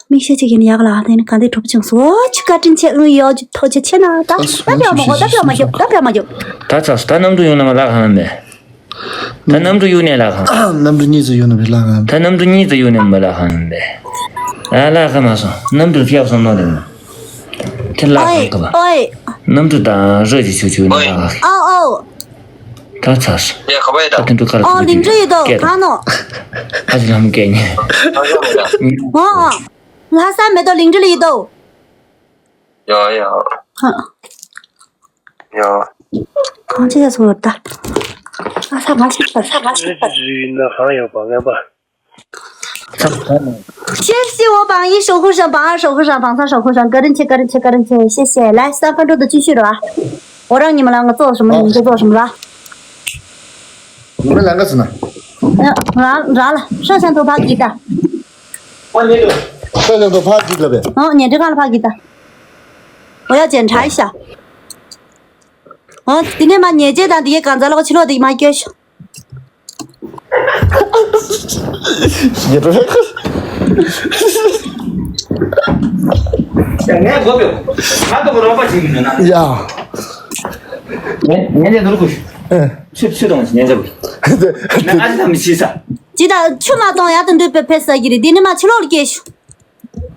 མིག་ཤེལ་གཅིག་ཡིན་ཡག་ལ་དེ་ནི་ག་འདི་གྲོགས་པོ་ཆུང་སོ་ཆུ་བཀའ་དྲིན་ཆེ་ཨུ་ཡོ་ཐོ་ཆེ་ཆེ་ན་ད་ད་ཕེ་མ་གོ་ད་ཕེ་མ་གྱོ་ད་ཕེ་མ་གྱོ། ད་ཚ་སུ་ད་གནམ་གྲུ་ཡོང་ན་མ་ལག་ཧང་མེ། ད་གནམ་གྲུ་ཡོང་ནས་ལག་ཧང་། གནམ་གྲུ་གཉིས་ཙམ་ཡོང་ན་མི་ལག་ཧང་། ད་གནམ་གྲུ་གཉིས་ཙམ་ཡོང་ནས་མ་ལག་ཧང་མེ། ཨ་ལག་ཧང་མ་སོང་གནམ་གྲུ་ཕྱག་སོང་ནོ་རེད་མ། དེ་ལག་ཧང་ག་བ། ཨོའི། གནམ་གྲུ་དང་རོ་ཅི་ཆུ་ཆུ་ནས་ལག་ཧང་། ཨོ་ཨོ། ད་ཚ་སུ། ཡ་ག་བ་ཡ་ད། ད་དེ་འདྲ་ག་རེ་ཨོ་ལིང་ཁྲི་ཡོད་དོ་གང་ནོ། ཨ་ཅི་ལམ་སྐད་ཉན། ཨོ་ཨོ། ལྷ་ས་མེད་དོ་ལིང་ཁྲི་ལ་ཡོད་དོ། ཡ་ཡ། ཡ། གང་ཅི་ཡ་སོ་ཡོད་ད། ཨ་ས་ང་ཞིག་པ་ས་ང་ཞིག་པ། རིག་ན་གང་ཡོད་པ་ངན་པ། 谢谢我榜一守护神，榜二守护神，榜三守护神，个人切，个人切，个人切，谢谢。来，三分钟的继续了啊！我让你们两个做什么，你们就做什么了。你们两个是哪？嗯，然然了，摄像头拍给他。摄像头拍给了呗。嗯，你这个拍给他。我要检查一下。哦，今天嘛，你这档的也赶在那个去落的嘛，继续。 ཡ། ཉན་ཉན་ཉན་ནོར་གུ་ཤུ་ཚུད་ཚུད་དང་ཉན་ཚ་གུ་ན་ཨ་ཅི་ད་མི་ཤི་ས། ཇི་ད་ཆུ་མ་གཏོང་ཡ་དུ་འདུས་པའི་ཕེ་ས་གི་རི་འདི་ནི་མ་ཕྱི་ལོགས་ལ་སྐྱེས་ཤུ།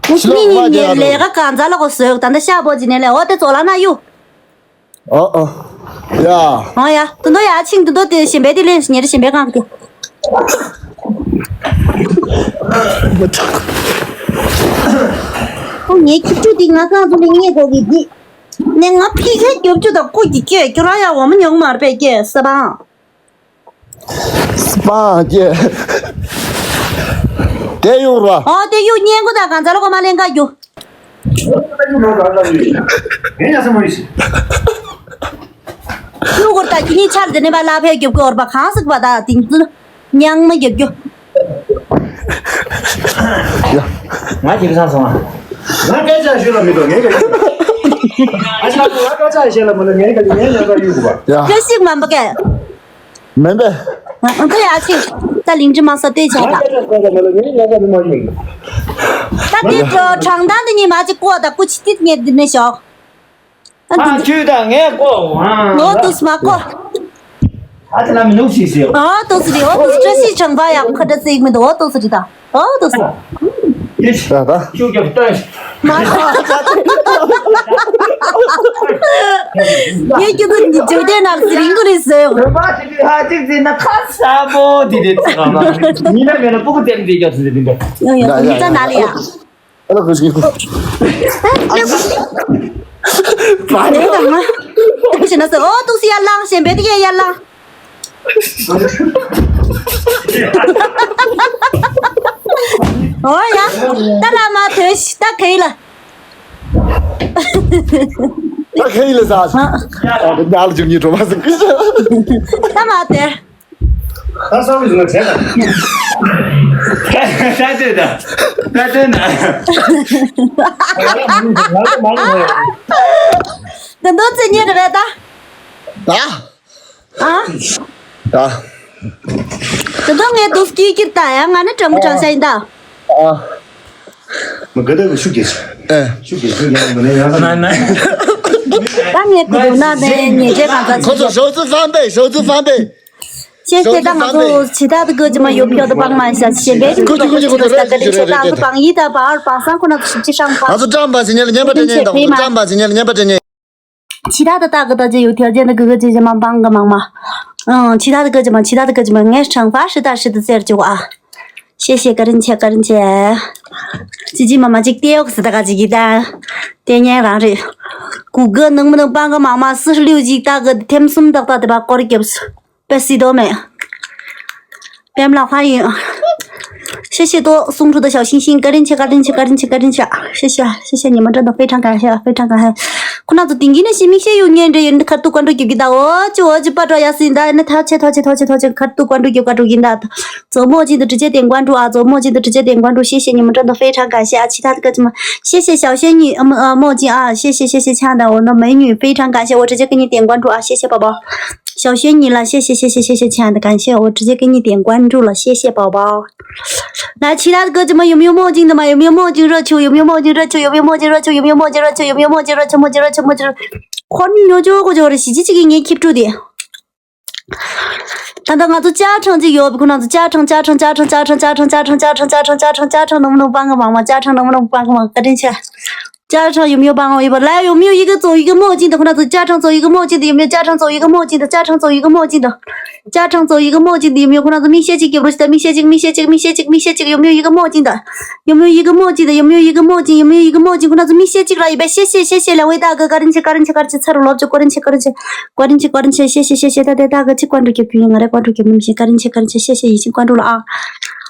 ཕྱི་ལོགས་མི་གཉིས་མ་ཉལ་ལས་ཀ་གང་ཛ་ལ་གོ་སོས་ད་ལྟ་ཤ་བོ་ཇི་ནས་ལས་འོ་དེ་ཙོ་ལ་ན་ཡུ། ཨ་ཨ། ཡ། ཨོ་ཡ། དུ་འདོ་ཡ་ཆིང་དུ་འདོ་དེ་ཞིམ་པའི་དེ་ལེན་ཉེ་རེ་ཞིམ་པའི་གང་དེ། ཁོ་ངའི་ཁྱི་ཕྲུག་དེ་ང་སང་ཚོ་ནས་རྙེད་དགོས་གི་འདི། ནས་ང་ཕི་ཁའི་རྒྱབ་ཆུ་དང་ཀུ་ཀྱི་སྐད་ཁྱོད་རང་ཡ་འོ་མ་ཉོག་མར་པའི་སྐད་ས་བང་། སྤང་སྐྱེ། དེ་གཡུག་རོ། ཨོ་དེ་གཡུག་སྙན་གོ་ད་གང་ཚ་ལ་གོ་མ་ལེན་ཀ་རྒྱུ། གཡུག་གོ་ད་ཁྱི་ནི་ཆར་དེ་ནི་པ་ལ་ཕེ་རྒྱབ་གོ་བར་པ་གང་ཟིག་པ་ད་དིང་ཙི་ཉང་མ་རྒྱབ་རྒྱུ། ཡ། ང་ཁྱེད་ཚང་སོང་ང་། ང་སྐད་ཆ་ཞུ་ལ་མི་འདུག་ངའི་ག་ཡུག་ཨ་ཆག་ང་སྐད་ཆ་བཤད་ལ་མི་འདུག་ངའི་ག་ཡུག་ངའི་ཉག་ག་ཡུག་གོ་བ། ཡ། ཁྱོད་ཤིག་མ་འབུ་གས། མེན་པས། ང་ང་ཚོ་ཡ་ཆེ། ད་ལིང་ཅི་མ་ས་ལྟོས་བྱས་ད། ད་དེ་ཀྲོ་དྲང་ད་འདི་ཉི་མ་ཅིག་ཀོ་ད་ཀུ་ཆི་ཏིད་ངས་འདི་ནས་ཞོག་ཨ་ཨ་འདི་ཁྱོད་ད་ངས་ཀོ་ཨ་ངོ་ཏུས་མ་ཀོ་ཨ་ཏི་ལ་མི་ནུག་ཞིག་ཟེར། ཨ་ཏུས་རི་ཨོ་ཏུས་བཀྲ་ཤིས་དྲང་པ་ཡག་ཁ་བྲལ་ཟིག་མི་འདུག་ཨོ་ཏུས་རི་ད། ཨོ་ཏོ་སི། ད་ད། ཁྱོད་ཀྱི་ལྟོས། མ། ངས་ཁྱོད་ཚོ་འཇིག་རྟེན་ནང་ཟི་རིང་གི་རེད་ཟེར། བོད་པ་ཞིག་གིས་ཧ་ཅིག་ཟིན་ན་ཁ་ས་པོ་དེ་རེད་ཟེར་བ། ཉིན་ན་མེད་ན་སྤུ་གུ་བསྟན་དེ་རྒྱབ་ཟིན་དེ་འདྲ། ཡོ་ཡོ་ཡ་ཡ་ཡ། ད་ན་ལི་ཡ། ཨ་ལ་ཁུ་ཤི་ཁུ། ཨ་ལ་ཁུ། ད་ནས་ད་མ། ད་ཤི་ན་ཟེར་ཨོ་ཏུ་སི་ཡར་ལངས་ཞེན་པའི་དེ་ཡར་ལངས། ཨོ་ཡ། ད་ལ་མ་ཐོས་ཤི་ད་ཁེ་ལ། ད་ཁེ་ལ་ཟ། ཨ་ད་ཉལ་ལ་ཅུང་ཉིད་འགྲོ་མ་སྲིད་ཀི། ད་མ་དེ། ད་བསམ་བློ་ཞིག་ན་བྱས་ད། ད་ལྟོས་ད། ད་ལྟོས་ན། ད་མདོ་ཚེ་ཉེ་རེད་པས་ད། ད། ཨ། ད། ད་དུང་ངས་དུས་སྐྱིད་སྐྱིད་ད་ཡང་ང་ནི་དྲང་མོ་དྲང་བྱ་ཡིན་ད། ཨ། མི་དགའ་ད་གི་ཤུགས་རྒྱས་ཤིག་ཨེ། ཤུགས་རྒྱས་ཤིག་ཡང་མི་ནས་ཡང་ན་ན། ད་ངས་གི་འདུག་ན་ནས་ཉེས་ཅན་གང་ཚ་ཁོ་ཚོ་ཞོགས་ཙི་ཧྥང་པེ་ཞོགས་ཙི་ཧྥང་པེ། ཤེས་ཤེས་ད་ང་ཚོ་ཇི་ལྟར་དུ་དགོས་ཀྱི་མ་ཡོད་ཕྱོགས་དུ་སྤང་མ་ཤ་ཞེས་པས་ཁོ་ཚོ་ཁོ་ཚོ་ཁོ་ཚོ་རེད་ཁོ་ཚོ་རེད་ཁོ་ཚོ་སྤང་ཡིད་ད་བར་སྤང་སང་ཁོ་ན་ཚོ་ཞིབ་ཅི་ཧྲང་པ། ང་ཚོ་ཀྲམ་པ་ཟིན་ཉལ་ཉན་པ་དྲན་ཉན་དང་ཁོ་ཚོ་ཀྲམ་པ་ཟིན་ཉལ་ཉན་པ་དྲན་ཉན། ཇི་ལྟར་དུ་ལྟ་གི་ལྟ་ཅི་ཡོད་ཐལ་ཅན་དུ་གི་གི་ཅི་ཅི་མ་སྤང་གི་མང་མ། ཨང་ཇི་ལྟར་དུ་གི་ཅི་མ་ཇི་ལྟར་དུ་གི་ཅི་མ་ངས་ཧྲང་ཧྥ་ཧྲི་ད་ཧྲི་དུ་ཟེར་ཅི་བ། ཤེས་ཤེས་ཀ་རིན་ཆེ་ཀ་རིན་ཆེ། ཅི་ཅི་མ་མ་ཅིག་ཏེ་ཡོག་སི་ད་ག་ཅི་གི་ད། ཏེ་ཉན་རང་རེད། གུ་གི་ནང་མི་ནང་སྤང་གི་མང་མ་སི་ཧྲི་ལིའུ་ཅིག་ལྟ་གི་ཐེམ་གསུམ་ཏག་ཏག་དེ་བ་སྐོར་རྒྱབ་སུ། པེ་སི་ཏོ་མེ། པེམ་ལ་ཧ་ཡིན། ཤེ་ཤེ་ཏོ་སུང་ཁྲུ་ཏོ་ཞའོ་ཤིང་ཤིང་ཀ་རིན་ཆེ་ཀ་རིན་ཆེ་ཀ་རིན་ཆེ་ཀ་རིན་ཆེ། ཤེ་ཤེ་ཤེ་ཤེ་ཉི་མ་འགྲོ་དོ་ཧྥེ་ཁྲང་ག་ཧེ་ཧྥེ་ཁྲང་ག་ཧེ། ཁོ་ན་ཚོ་དིང་གི་ནི་ཤི་མིག་ཤེ་ཡུ་ཉན་འདྲེ་ཡིན་ཁར་ཏུ་ཀོན་ཏུ་རྒྱུ་གི་ད་འོ་ཅི་འོ་ཅི་པ་འགྲོ་ཡ་སི་ད་ནི་ཐ་ཆེ་ཐ་ཆེ་ཐ་ཆེ་ཁར་ཏུ་ཀོན་ཏུ་རྒྱུ་ཀ་ཏུ་གིན་ད། ཙོ་མོ་ཅིན་དུ་ཀྲི་ཅེ་ཏེང་ཀོན་ཀྲུ་ཨ། ཙོ་མོ་ཅིན་དུ་ཀྲི་ཅེ་ཏེང་ཀོན་ཀྲུ། ཤེ་ཤེ་ཉི་མ་འགྲོ་དོ་ཧྥེ་ཁྲང་ག་ཤེ་ཨ་ཆི་ཐ་ཀ་ཅི་མ། ཤེ་ཤེ་ཞའོ་ཤེ་ཉི་མོ་ཅིན་ཨ། ཤེ་ཤེ་ཤེ་ཤེ་ཆང་ད་འོ་ནོ་མེ་ཉུ་ཧྥེ་ཁྲང་ག་ཤེ་འོ་ཀྲི་ཅེ་ཀི་ཉི་ཏེང་ཀོན་ཀྲུ་ཨ། ཤེ་ཤེ་པ་པ། 小学你了，谢谢谢谢谢谢，亲爱的，感谢我直接给你点关注了，谢谢宝宝。来，其他的歌怎么有没有墨镜的吗？有没有墨镜热球？有没有墨镜热球？有没有墨镜热球？有没有墨镜热球？有没有墨镜热球？墨镜热球，墨镜热球。 ཁོ་ཉོ་ཅོ་གོ་ཅོ་རེ་ཞི་ཅི་ཅི་གི་ངའི་ཁྱི་ཕྲུག་དེ། ད་ལྟ་ང་ཚོ་ཅ་ཁྲང་ཅིག་ཡོད་པ་ཁོ་ན་ཚོ་ཅ་ཁྲང་ཅ་ཁྲང་ཅ་ཁྲང་ཅ་ཁྲང་ཅ་ཁྲང་ཅ་ཁྲང་ཅ་ཁྲང་ཅ་ཁྲང་ཅ་ཁྲང་ཅ་ཁྲང་ནམ་ནམ་པང་གི་མང་མ་ཅ་ཁྲང་ནམ་ནམ་པང་གི་མང་བཀའ་དྲིན་ཆེ། 家长有没有帮我一把？来，有没有一个走一个墨镜的？ ཁོ་ན་ཚོ་家长走一个墨镜的，有没有？ 家长走一个墨镜的， 家长走一个墨镜的。 家长走一个墨镜的，有没有？ ཁོ་ན་ཚོ་མིག་ཤེལ་གཅིག་རྒྱབ་རོགས་བྱེད་དང་མིག་ཤེལ་གཅིག་མིག་ཤེལ་གཅིག་མིག་ཤེལ་གཅིག 有没有一个墨镜的？ 有没有一个墨镜的？ 有没有一个墨镜的？ 有没有一个墨镜？ ཁོ་ན་ཚོ་མིག་ཤེལ་གཅིག་ར་ཡིན་པས། 谢谢谢谢两位大哥， བཀའ་དྲིན་ཆེ་བཀའ་དྲིན་ཆེ་བཀའ་དྲིན་ཆེ། ཚ་རུ་ལོབ་ཅོ་བཀའ་དྲིན་ཆེ་བཀའ་དྲིན་ཆེ། 谢谢谢谢 ད་དེ་ད་ག་ཅིག་ཀོན་ཀྲུ་རྒྱབ་རྒྱུ་ཡིན། ང་རེ་ཀོན་ཀྲུ་རྒྱབ་མི་ཤེས། བཀའ་དྲིན་ཆེ་བཀའ་དྲིན་ཆེ། 谢谢 ཡིན་ཅིག་ཀོན་ཀྲུ་ལ་ཨ།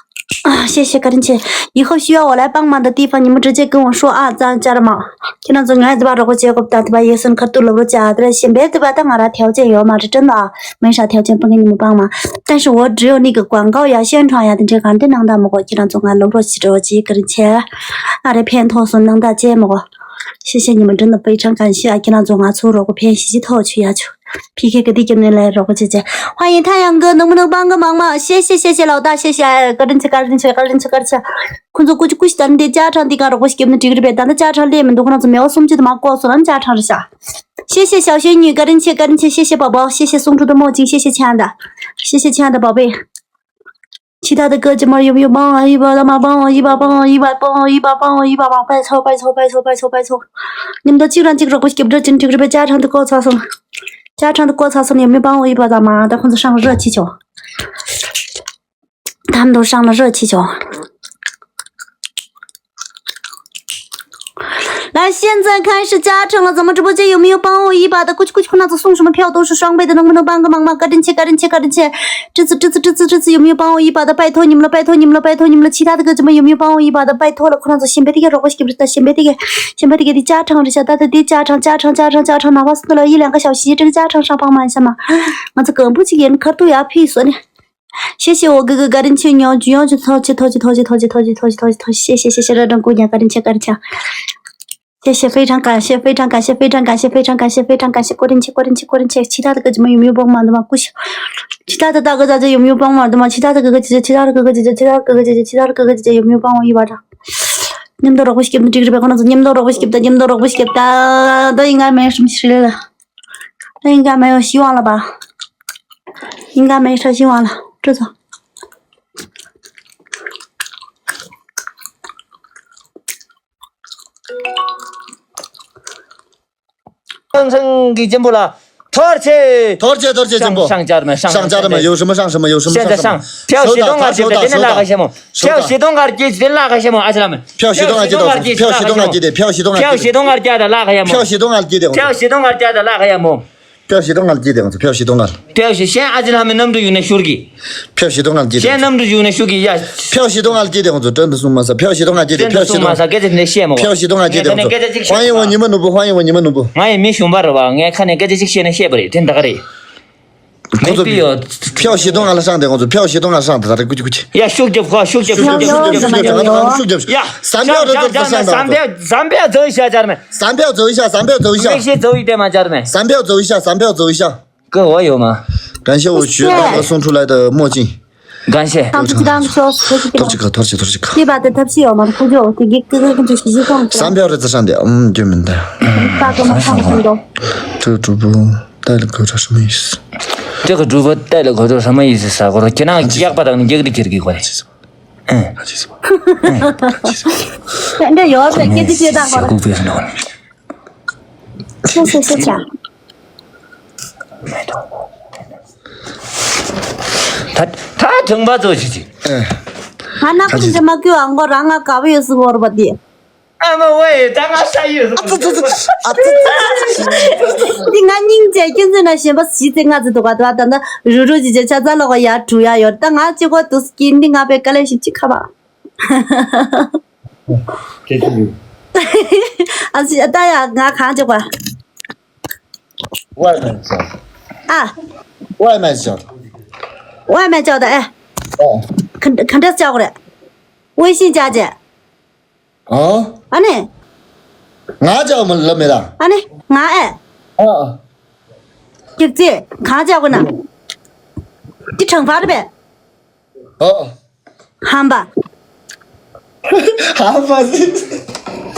谢谢 བཀའ་དྲིན་ཆེ། 以后需要我来帮忙的地方，你们直接跟我说啊，张家的吗？ ཁྱེད་རང་ཚོ་ངའི་དེ་བ་རོགས་པ་བྱེད་དགོས་ད་དེ་བ་ཡེ་སོན་ཁ་ཐུག་ལབ་རོགས་བྱ། དེ་ར་གཞན་པའི་དེ་བ་ད་ང་ར་ཐེའོ་ཅན་ཡོད་མ་རེད་དྲན་ཨ། མེ་ཤ་ཐེའོ་ཅན་པང་གི་ཉི་མ་པང་མ། 但是我只有那个广告呀宣传呀的这个的能大么个， ཁྱེད་རང་ཚོ་ང་ལབ་རོགས་བྱེད་རོགས་བྱེད་ག་རེ་ཆེ། ཨ་རེ་ཕན་ཐོགས་སོང་སྣང་དག་ཅན་མ་གོ། 谢谢你们，真的非常感谢啊， ཁྱེད་རང་ཚོ་ང་ཚོ་རོགས་པ་ཕན་ཞིག་ཅིག་ཐོགས་ཆུ་ཡ་ཆུ། ཕི་ཁེ་ག་དེ་སྐྱབས་ནས་ལ་རོགས་པ་བྱེད་བྱེད། ཧ་ཡིན་ཐ་ཡང་གི་ནང་མི་ནང་པང་གི་མང་མ་ཤེས་ཤེས་ཤེས་ཤེས་ལའོ་ད་ཤེས་ཤེས་ཨ་བཀའ་དྲིན་ཆེ་བཀའ་དྲིན་ཆེ་བཀའ་དྲིན་ཆེ་བཀའ་དྲིན་ཆེ། ཁོང་ཚོ་ཀུ་ཅི་ཀུ་ཅི་ད་འདི་ཅ་ཁྲང་འདི་ག་རོགས་པ་སྐྱབས་ནས་འགྲིག་རེད་པས། ད་ནི་ཅ་ཁྲང་ལས་མི་འདུག་ཁོ་རང་ཚོ་མེ་བ་སུམ་ཅུ་དུ་མ་བཀོག་སོང་ན་ཅ་ཁྲང་རེད་ཤག་ཤེས་ཤེས་ཞའོ་ཤེས་ཉུས་བཀའ་དྲིན་ཆེ་བཀའ་དྲིན་ཆེ་ཤེས་ཤེས་པ་པའོ་ཤེས་ཤེས་སུང་ཁྲུ་དུ་མོ་ཅིང་ཤེས་ཤེས་ཆན་ད། ཤེས་ཤེས་ཆན་ད་པ་པའི། ཆི་ད་དུ་ཀ་ཅི་མར་ཡོམ་ཡོམ་པང་ཨ་ཡི་པ་ལ་མ་པང་ཨ་ཡི་པ་པང་ཨ་ཡི་པ་པང་ཨ་ཡི་པ་པང་ཨ་ཡི་པ་པང་པའི་ཚོ་པའི་ཚོ་པའི་ཚོ་པའི་ཚོ་པའི་ཚོ། ཉིན་དུ་གཅིག་རང་གཅིག་རོགས་པ་སྐྱབས་འགྲོ་ཅིང་འགྲིག་རེད་པས་ཅ་ཁྲང་དུ་བཀོག་ཚར་སོང་། ཅ་ཁྲང་དུ་བཀོག་ཚར་སོང་ཡོམ་ཡོམ་པང་ཨ་ཡི་པ་ད་མ་ད་ཁོང་ཚོ་ཧྲང་ར་ཆི་ཆོ། ད་མདོ་ཧྲང་ལ་ར་ཆི་ཆོ།来，现在开始加成了，咱们直播间有没有帮我一把的？过去过去，看到这送什么票都是双倍的，能不能帮个忙嘛？嘎真切，嘎真切，嘎真切！这次这次这次这次有没有帮我一把的？拜托你们了，拜托你们了，拜托你们了！其他的哥哥们有没有帮我一把的？拜托了，看到这先别这个，如果先别这个，先别这个的加成一下，大家的加成加成加成，哪怕是了一两个小时，这个加成上帮忙一下嘛。我这根本就也可都要配合呢。 谢谢我哥哥，嘎真切，你要，你要去淘气，淘气，淘气，谢谢，谢谢，谢谢，热衷姑娘，嘎真切，嘎真切。谢谢，非常感谢，非常感谢，非常感谢，非常感谢，非常感谢，过真切，过真切，过真切。其他的哥哥们有没有帮忙的吗？不行。其他的大哥大姐有没有帮忙的吗？其他的哥哥姐姐，其他的哥哥姐姐，其他的哥哥姐姐，其他的哥哥姐姐有没有帮我一巴掌？你们都让我skip的这个，别跟我说，你们都让我skip的，你们都让我skip的，都应该没什么事了。 那应该没有希望了吧？应该没啥希望了，这种。 ཁྱེད་ཚང་གི་གཅེན་པོ་ལ་ཐོར་ཆེ། ཐོར་ཆེ་ཐོར་ཆེ་གཅེན་པོ། 上家人们，上家人们，有什么上什么，有什么上什么。现在上，票十多块钱的，真的那个什么。 票བཞི་སྟོང་ལྔ་བརྒྱ་དེ་ལག་ཁ་ཤ་མོ་ཨ་ཅེ་ལ་མེ། 票བཞི་སྟོང་ལྔ་བརྒྱ་དེ། 票་བཞི་སྟོང་ལྔ་བརྒྱ་དེ། 票་བཞི་སྟོང་ལྔ་བརྒྱ་དེ། 票་བཞི་སྟོང་ལྔ་བརྒྱ་དེ་ལག་ཁ་ཤ་མོ། 票་བཞི་སྟོང་ལྔ་བརྒྱ་དེ། 票་བཞི་སྟོང་ལྔ་བརྒྱ་དེ་ལག་ཁ་ཤ་མོ། 票་བཞི་སྟོང་ལྔ་བརྒྱ་དེ། 票་བཞི་སྟོང་ལྔ། 票་བཞི་གཞན་ཨ་ཅེ་ལ་མེ་གནམ་གྲུ་བཞུགས་ནས་ཤུར་གི། 票་བཞི་སྟོང་ལྔ་བརྒྱ་དེ། གཞན་གནམ་གྲུ་བཞུགས་ནས་ཤུར་གི་ཡ། 票་བཞི་སྟོང་ལྔ་བརྒྱ་དེ། ཁོང་ཚོ་བྲན་དུ་སོང་མ་ས། 票་བཞི་སྟོང་ལྔ་བརྒྱ་དེ། 票་བཞི་སྟོང་ལྔ་བརྒྱ་དེ། 票་བཞི་སྟོང་ལྔ་བརྒྱ་དེ། 票་བཞི་སྟོང་ལྔ་བརྒྱ་དེ། 欢迎我，你们努不欢迎我，你们努不。 ང་ཡི་མི་གཞུང་པ་རེད་བ། ངས་ཁ་ནས་སྐད་ཆ་གཅིག་བཤད་ན་བཤད་པ་རེད། དེ་འདྲ་ག་རེད། ཁོང་ཚོ་票་བཞི་སྟོང་ལྔ་ལ་བསྲངས་ཏེ། ཁོང་ཚོ་票་བཞི་སྟོང་ལྔ་ལ་བསྲངས་ཏེ། ད་རེ་ཀུ་ཅི་ཀུ་ཅི། ཡ་ཤུགས་རྒྱབ་ཁོ་ཤུགས་རྒྱབ་ཤུགས་རྒྱབ་ཤུགས་རྒྱབ་ཤུགས་རྒྱབ་ཤུགས་རྒྱབ། ཡ་三票的这个上的。 三票走一下，三票走一下，三票走一下。 三票走一下，三票走一下。 མིག་ཤེལ་走一点嘛，家人们。 三票走一下，三票走一下。 给我有吗？ 感谢我徐大哥送出来的墨镜。感谢。 ཐམས་ཅད་ཀྱི་ཐོར་ཅིག་ག་ཐོར་ཅིག་ཐོར་ཅིག་ག་ཐོར་ཅིག་ག་ཐོར་ཅིག་ག་ཐོར་ཅིག་ག་ཐོར་ཅིག་ག་ཐོར་ཅིག་ག་ཐོར་ཅིག་ག་ཐོར་ཅིག་ག་ཐོར་ཅིག་ག་ཐོར་ཅིག་ག་ཐོར་ཅིག་ག་ཐོར་ཅིག་ག་ཐོར་ཅིག་ག་ཐོར་ཅིག་ག་ཐོར་ཅིག་ག་ཐོར་ཅིག་ག་ཐོར་ཅིག་ག三票的这上的，嗯，就明白。 ད་གོ་མ་ཐམས་ཅད་འདུག 这个主播带了口罩什么意思？ 这个主播带了口罩什么意思？ ས་གོ་རོ་ཁྱེད་རང་གཡག་པ་དང་ནི་རྒྱག་རི་ཁྱེར་གི་གོ་རེད། ཨེ། འདི་ཡོད་པའི་སྐད་ཆ་བཤད་སྟངས་གོ་རེད། ཤ་ཤ་ཤ་ཤ། ད་ད་དྲང་པ་ཚོ་ཞིག་ཅིག་ང་ནག་པོ་འདི་མ་ཁུལ་ཨང་གོ་རང་ང་དགའ་བོ་ཡོད་སུ་བོར་བ་དེ། ཨ་མ་ཝེ་ད་ང་ས་ཡོད་སུ། ཨ་ཙི་ཙི་ཙི། ཨ་ཙི་ཙི་ཙི། འདི་ང་སྙིང་རྗེ་ཁྱེད་ཚོས་ན་གཞན་པ་ཞིག་ཚེ་ང་ཚོ་དུ་ག་དུ་བ་ད་ན་རུ་རུ་ཅི་ཅི་ཆ་ཚ་ལོག་ག་ཡར་འགྲོ་ཡ་ཡོད། ད་ང་ཅི་གོ་དུ་སྐྱིན་འདི་ང་པའི་དཀའ་ལས་ཞིག་ཅི་ཁ་བ། ཨ་ཙི་ད་ཡ་ང་གང་ཅི་གོ། 外卖叫。 ཨ། 外卖叫。 外卖叫的哎。 ཨ། ག་ག་འདྲས་叫་གོ་རེད། 微信加姐། ཨ། ཨ་ནི། ང་叫་མ་ལབ་མེད་ད། ཨ་ནི་ང་ཨེ། ཨ། རྒྱག་རྩིས་གང་བྱ་དགོས་ན། འདི་དྲང་པར་རེད་པས། ཨ། ཧམ་པ། ཧམ་པ་ཟེར།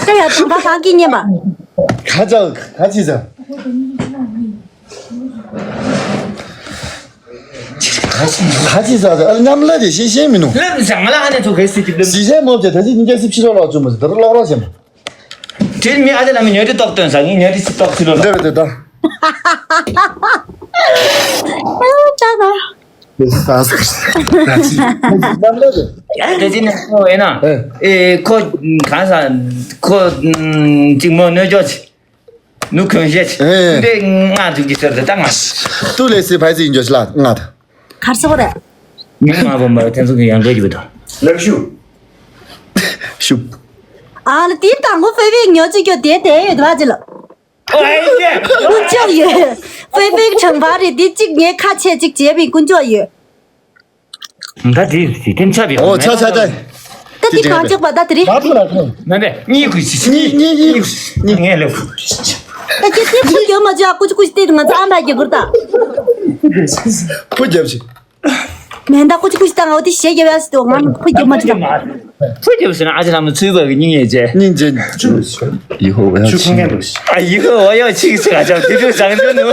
ད་ཡ་དྲང་པར་གང་གིས་ཉན་པ། ག་བྱ་ག་བྱེད་ཟེར། ག་ཅི་ཟ་ཟ་ཨ་མཉམ་ལ་དེ་ཤེས་ཤེས་མི་ནུ། ལབ་ཟ་ང་ལ་ཨ་ནེ་ཚོ་གས་སི་ཏི་ལབ། སི་ཤེས་མོ་བྱས་ད་ཅི་ཉིན་གྱ་སི་ཕྱི་ལོག་ལོག་བཅུ་མ་ཟི་ད་རུ་ལོག་རོགས་བྱེད་མ། དྲིལ་མི་ཨ་ཅེ་ལ་མི་ཉོ་དེ་ཏོག་སྟོན་ས་ངི་ཉོ་དེ་སི་ཏོག་སི་ལོ་ལ། འདྲ་བའི་དེ་ད། ཨ་ཅག་ག་ད་ཟ་ཟ་ཟ་ཅི་མཉམ་ལ་དེ། ད་ཅི་ནས་ཁོ་ཡིན་ན་ཨེ་ཁོ་གང་ས་ཁོ་ཅིག་མོ་གནོད་ཅོག་ཅིག་ནུ་གོན་ཤེས། ཨེ། འདི་ང་ཚོ་གི་ཟེར་ཏེ་ད་ང་། ཏུ་ལེ་སི་ཕའི་ཟི་ཡིན་ཇོ་ཤི་ལ་ང་ད། གར་སོག་རེད། མི་ང་བོ་མ་ཐེན་ཚོ་གི་ཡང་འདྲ་ཡོད་ད། ལབ་ཤུ། ཤུ། ཨ་ལ་དེའི་དང་པོ་ཧྥེ་ཧྥེ་ཉོ་ཅི་ཀྱོ་དེ་དེ་ཡོད་བ་ཅི་ལ། ཨོ་ཨེ་ཏེ། ཀུན་ཅོ་ཡོད། ཧྥེ་ཧྥེ་གྲང་བ་རེད་དེ་གཅིག་ངའི་ཁ་ཆེ་གཅིག་བྱས་པའི་ཀུན་ཅོ་ཡོད། ད་དེ་དེ་ཐེན་ཆ་བི་ཨོ་ཆ་ཆ་ད། ད་དེ་གང་ལྕོག་པ་ད་དེ་རེད། མ་ཐུ་ལ་ཐུ། མེ་མེ་གཉིས་ཀུ་ཤི་ཤི། གཉིས་གཉིས་གཉིས་གཉིས། ངས་ལབ། ད་ཁྱེད་ཚོས་ཕུ་རྒྱབ་མ་བྱུང་། ཨ། ཀུ་ཅི་ཀུ་ཅི་བལྟས་ང་ཚོ་ཨ་མ་རྒྱབ་དགོས་ད། ཕུ་རྒྱབ་ཤིག་མེ་མདའ་ཀུ་ཅི་ཀུ་ཅི་བཏང་། འོ་དེ་ཞེ་རྒྱབ་ཡ་ཞིག་འདུག་ང་ཕུ་རྒྱབ་མ་བྱུང་། ཕུ་རྒྱབ་ཟེར་ན་ཨ་ཅེ་ལྷ་མོ་ཚུལ་བ་གི་སྙིང་རྗེ། སྙིང་རྗེ། 以后我要去。 ཨ། 以后我要去。 ཨ། 以后我要去。 ཟེར་ག་ཅག་དེ་ཚོ་བཟང་དུ་ནུ་ཡ།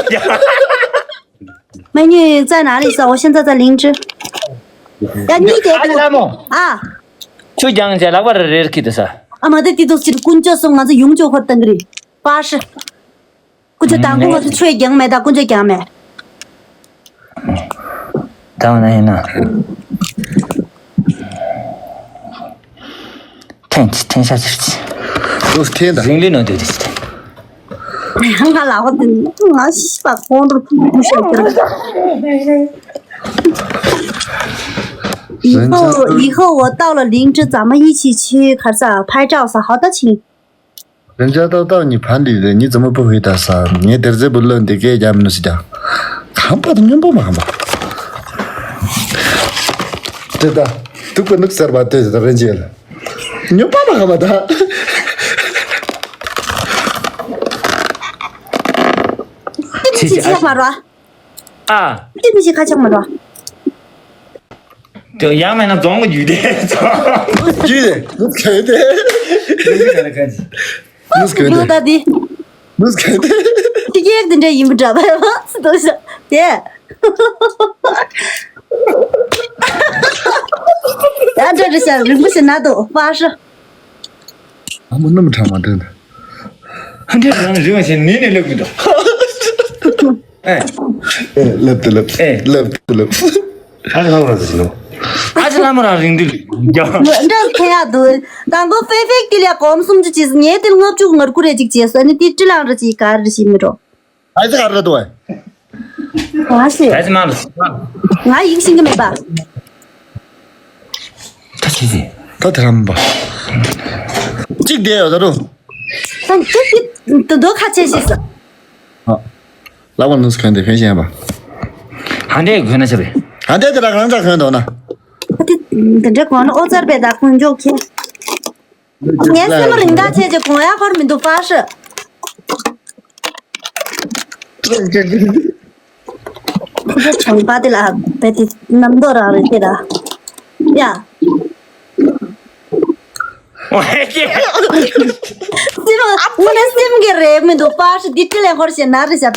美女在哪里？我现在在灵芝。ཡ། གཉིས་དེ། ཨ་ཅེ་ལྷ་མོ། ཨ། ཁྱོད་ཀྱང་ཅེ་ལག་པ་རེ་རེར་ཁྱེར་ཏེ་ས། ཨ་མ། དེ་དེ་དུས་ཕྱིར་དཀོན་མཆོག་གསུམ་ང་ཚོ་ཡོང་ཆོག་ཧོར་བཏང་གི་རེད། པ་ཧྲི། དཀོན་མཆོག་དང་པོ་ང་ཚོ་ཆོས་རྒྱང་མེད། ད་དཀོན་མཆོག་རྒྱང་མེད། ད་འོ་ན་ཡིན་ན། འཐེན་གྱི་འཐེན་ཤ་ཅིག་ཅིག་ལོ་འཐེན་ད། རིང་ལུས་ནང་དུ་དེ་ཅིག་འཐེན། ང་ལ་བ་དེ་ང་ཤི་པ་ཁོང་ཁྲོ་བུ་ཤ་ཁྱེར། 以后，以后我到了林芝，咱们一起去卡萨拍照啥，好的，请。 人家都到你盘里了，你怎么不回答啥？你得这不冷的给家门是的，看不懂，不嘛嘛。对的，都不能说吧，对的，人家了。你爸爸干嘛的？ ཁྱེད་ཀྱིས་ཁ་ཆག་མ་རོ། ཨ། ཁྱེད་མི་ཤེས་ཁ་ཆག་མ་རོ། དེ་ཡང་མེད་ན་རྫོང་གི་རྒྱུད་དེ། རྒྱུད་དེ་མུ་གེ་དེ། མུ་གེ་དེ། ད་དེ། མུ་གེ་དེ། ཁྱི་སྐད་དེ་འདྲ་ཡིན་པ་འདྲ་བ་སུ་དོ་ཤ་དེ། ད་འདྲ་འདྲ་ཤ་རིང་པོ་ཞིག་ན་དོ་པ་ཧྲི། ཨ་མ་སྣུམ་གྲང་མ་འདྲ་འདྲ། ཧ་འདྲ་རང་རིང་བ་ཞིག་ནི་ནི་ལབ་གི་འདུག་ཨེ། ཨེ། ལབ་ཏུ་ལབ། ཨེ། ལབ་ཏུ་ལབ། ཨ་ཅེ་ལྷ་མོ་རང་རིང་དུ་ལུས་ཀྱང་། འདྲ་ཁེ་ཡ་དུ། དང་པོ་ཧྥེ་ཧྥེ་ཏི་ལ་གོམ་གསུམ་ཅུ་བྱས་སོ། ངས་ཏིལ་ལྔ་བཅུ་ང་དགུ་རེ་ཅིག་བྱས་སོ། ཨ་ནི་ཏིལ་ཀྲི་ལང་རེ་ཅིག་ག་རེ་ཞིག་མི་འགྲོ། ཨ་ཙི་ག་རེ་དུ་བས། ང་ཤེས། ཨ་ཙི་མ་ལ། ང་ཡིག་ཤེས་ཀྱི་མེད་པ། ད་ཅི་ཟེ། ད་དེ་རམ་པ། གཅིག་བསྡད་ཡོད་ད་རུང་། ད་ཅི་ཅི་དུ་དོ་ཁ་ཆེ་ཤེས་སོ། ཨ། ལག་པ་ནུས་གོན་ཏེ་ཕན་ཤེས་པ། ཧ་འདྲེ་གོན་ན་ཆ་བས། ཧ་འདྲེ་དེ་ར་གང་ཚ་གོན་འདུག་ན། ཨ་དེ་དེ་འདྲ་གོན་ན་ཨོ་ཙར་པའི་ད་གོན་འཇོག་ཁྱེད། ངའི་སེམས་རིང་ད་ཆེ་ཆེ་གོན་ཡ་ཁོར་མི་འདུག་པ་ཧྲི། ཁོ་ཚོ་གྲོང་པ་དེ་ལ་བས་དེ་རྣམ་རྟོག་རང་རེད་དེ་ལ། ཡ། སེམས་དངོས་གནས་སེམས་ཀྱི་རེད་མི་འདུག་པ་ཧྲི། འདི་ཁྲི་ལས་འཁོར་ཞེ་ན་རེ་བྱ་བས།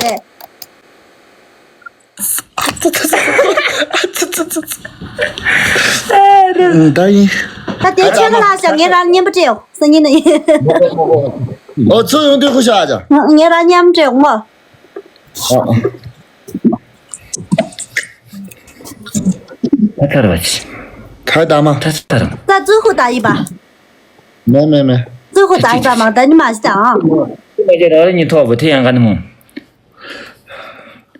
ད་ཡིན། ད་དེ་ཁྱོད་ལ་ཤ་ངས་རང་མཉེན་པ་སྤྲད་ཡོང་སང་ཉིན་ནས་ཡིན། ཨོ་ཚུ་ཡོང་དུས་ཁུ་ཤ་ཅང་། ངས་རང་མཉམ་སྤྲད་ཡོང་ངོ་། ད་ཐར་བ་ཅི། ཐར་ད་མ། ད་ཐར། ད་ཙུ་ཧུ་ད་ཡིན་པ། མེ་མེ་མེ། ཙུ་ཧུ་ད་ཡིན་པ་མ་ད་ནི་མ་ཤི་ད་ཨང་། མེ་ཅེ་ར་ར་ཉི་ཐོག་བུ་ཐི་ཡང་ག་ནི་མོ།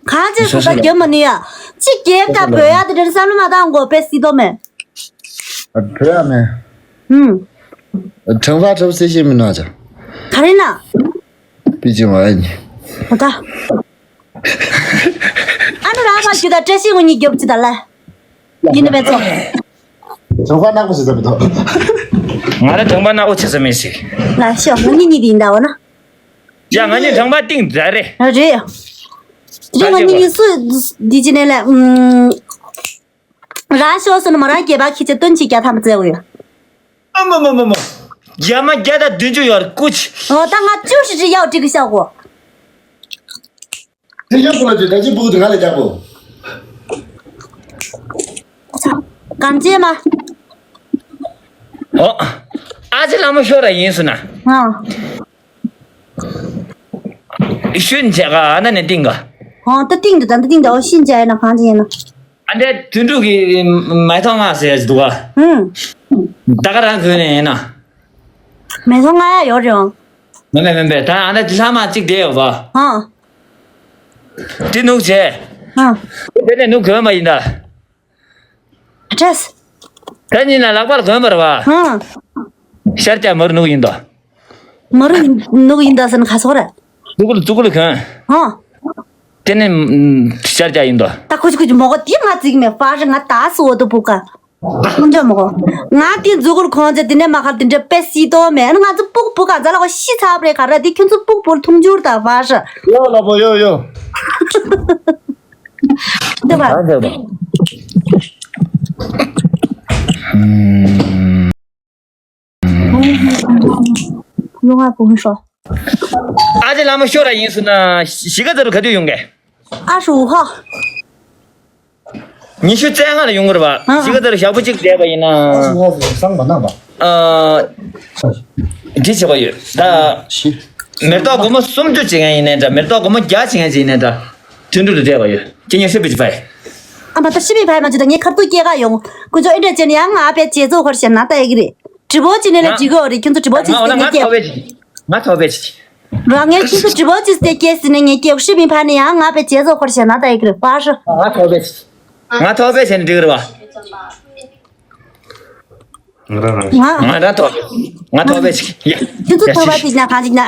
གང་ཅི་སུ་ད་རྒྱབ་མ་ནུས་ཡ། ཅི་རྒྱབ་ད་བོད་ཡ་དེ་འདྲ་བསམ་བློ་མ་བཏང་གོ་པས་སྲིད་དོ་མེད། བོད་ཡ་མེད། ཧུམ། ཁྲང་ཧྥ་ཁྲབ་སེ་ཤེས་མི་ནུ་ཨ་ཅག་ག་རེ་ན། པི་ཅིང་བ་ཨ་ཉི། འོ་ད། ཨ་ནི་རང་ཕར་རྒྱུ་ད་བཀྲ་ཤིས་དངོས་གཉིས་རྒྱབ་ཅི་ད་ལ། ཡིན་ནི་མེད་ཚོ། ཁྲང་ཧྥ་ནག་པོ་ཞིག་ད་མི་ཐོག་ང་ར་ཁྲང་ཧྥ་ནག་པོ་ཆེ་ས་མེད་ཞིག་ལ་ཤོག་ང་གཉིས་གཉིས་དེ་ཡིན་ད་འོ་ན། ཡ་ང་གཉིས་ཁྲང་ཧྥ་གཏིང་ཟ་རེད། རེད། རེད་ང་གཉིས་གཉིས་སུ་འདི་ཅི་ནས་ལ་ཨུམ། རང་ཤོག་སོ་ན་མ་རང་སྐྱེས་པ་ཁྱི་ཆ་སྟོན་ཆི་བརྒྱ་ཐམ་པ་བཙལ་འོ་ཡ། ཨ་མ་མ་མ་མ། རྒྱ་མ་བརྒྱ་དང་བདུན་ཅུ་ཡོད་རེད་ཀུ་ཆི། འོ་ད་ང་བཅུ་ཞིག་ཅིག་ཡག་འགྲིག་གི་ཤག་གོ། དེ་ཡག་པོ་ལ་དུས་ད་ཅི་སྤུ་གུ་དེ་ང་ལ་རྒྱག་གོ། གང་བྱེད་མ། ཨོ། ཨ་ཅེ་ལྷ་མོ་ཤོར་ར་ཡིན་སུ་ན། ཨ། ཤུན་བྱས་ག་ཨ་ན་ནས་ཏིང་ག་ཨོ་ད་ཏིང་དུ་ད་ད་ཏིང་དུ་ཨོ་ཤིན་བྱས་ན་གང་བྱེད་ན། ཨ་འདྲས་དུད་འགྲོ་གི་མེ་ཏོག་ལྔ་ཟེར་ཡ་ཞིག་འདུག་ག་ཧུམ། ད་ག་རང་གོན་ནས་ཡིན་ན། མེ་ཏོག་ལྔ་ཡ་ཡོད་རེད་ཨང་། མེད་མེད་མེད་མེད་ད་ཨ་འདྲས་ལྷ་མ་གཅིག་བསྡད་ཡོད་པ། ཨང་། དེ་ནུག་བྱས། ཨང་། དེ་ནས་ནུག་གོན་པ་ཡིན་ད། ཨ་ཁྲས། ད་ཉིན་ལ་ལག་པར་གོན་པར་བ། ཧང་། ཤར་ཀྱ་མར་ནུག་ཡིན་དོ། མར་ནུག་ཡིན་དོ་ཟེར་ན་ཁ་སོག་རེད། ཙུ་གུ་ལ་ཙུ་གུ་ལ་གོན། ཧང་། དེ་ནས་ཤར་ཀྱ་ཡིན་དོ། ད་ཁུ་ཅི་ཁུ་ཅི་མོ་གོ་དེ་ང་ཙིག་མེད་པར་ང་ད་སོ་དུ་བུ་ཀ་ཁོང་ཚོ་མོ། ང་དེ་མཛུ་གུར་ཁོང་ཚོ་དེ་ནས་མ་ཁར་དེ་འདྲ་དཔེ་སྲིད་དོ་མེད། ང་ཚོ་སྤུག་སྤུག་ག་ཛ་ལ་གོ་ཤི་ཚར་བ་རེད། ག་ར་དེ་ཁྱོད་ཚོ་སྤུག་སྤུག་འཐུང་རྒྱུར་ད་བ་ཧྲ། ཡོ་ལ་པོ་ཡོ་ཡོ། འདི་བ། ཨ་འདི་བ། ཡོང་ང་བུ་ཧྲོ། ཨ་ཅེ་བླ་མ་ཤོ་ར་ཡིན་སུ་ན་གཞིས་ཀ་རྩེ་རུ་ག་དུས་ཡོང་གས། ཨ་ཧྲུ་ཧ། ཉི་ཤུ་རྩ་ལྔ་ལ་ཡོང་གི་རེད་བ། ཨ། གཞིས་ཀ་རྩེ་རུ་ཞག་པོ་གཅིག་བསྡད་པ་ཡིན་ན། ཨ་ཧྲུ་ཧ་སང་མ་ན་བ། ཨ། འདི་བྱེད་པ་ཡོད་ད། མེ་ཏོག་སྒོར་མོ་སུམ་ཅུ་བྱེད་མཁན་ཡིན་ནའི་འདྲ། མེ་ཏོག་སྒོར་མོ་བརྒྱ་བྱེད་མཁན་ཅིག་ཡིན་ནའི་འདྲ། དོན་གྲུབ་ཏུ་བསྡད་པ་ཡོད། ཁྱེད་ཉིད་ཧྲི་པི་ཅི་ཕའི། ཨ་མ་ད་ཧྲི་པི་ཕའི་མ་བྱུང་ད་ངས་ཁ་ཐུག་སྐྱེལ་ག་ཡོང་། ཀུན་སྤྱོད་ཨེ་འདྲ་བྱས་ན་ཡང་ང་ཨ་ཕའི་བྱེད་རྩོག་ཁར་བཤད་ན་ད་ཡ་གི་རེད། དྲི་བོ་ཅི་ནས་ལས་ང་ཇི་གོ་རེད། ཁྱོད་ཚོ་དྲི་བོ་ཅི་ང་འོ་ན་ཟེར་ངས་ང་སྐྱེལ། ཐོབ་པའི་ཅི། ང་ཐོབ་པའི་ཅི། ར་ངས་ཁྱོད་ཚོ་དྲི་བོ་ཅི་སྟེ་སྐྱེལ་ཟིན་ནས་ངས་སྐྱེལ། ཧྲི་པི་ཕ་ནས་ཡང་ང་ཨ་ཕའི་བྱེད་རྩོག་ཁར་བཤད་ན་ད་ཡ་གི་རེད་པ་ཧྲི། ང་ཐོབ་པའི་ཅི། ང་ཐོབ་པའི་བྱས་ནས་འགྲིག་གི་རེད་བ། ང་རང་རང་ང་ང་རང་ཐོབ། ང་ཐོབ་པའི་ཅི། ཡ། ཁྱོད་ཚོ་ཡ་ཐོབ་པ་ཅི། ཅིག་ན་གང་ཅིག་ན།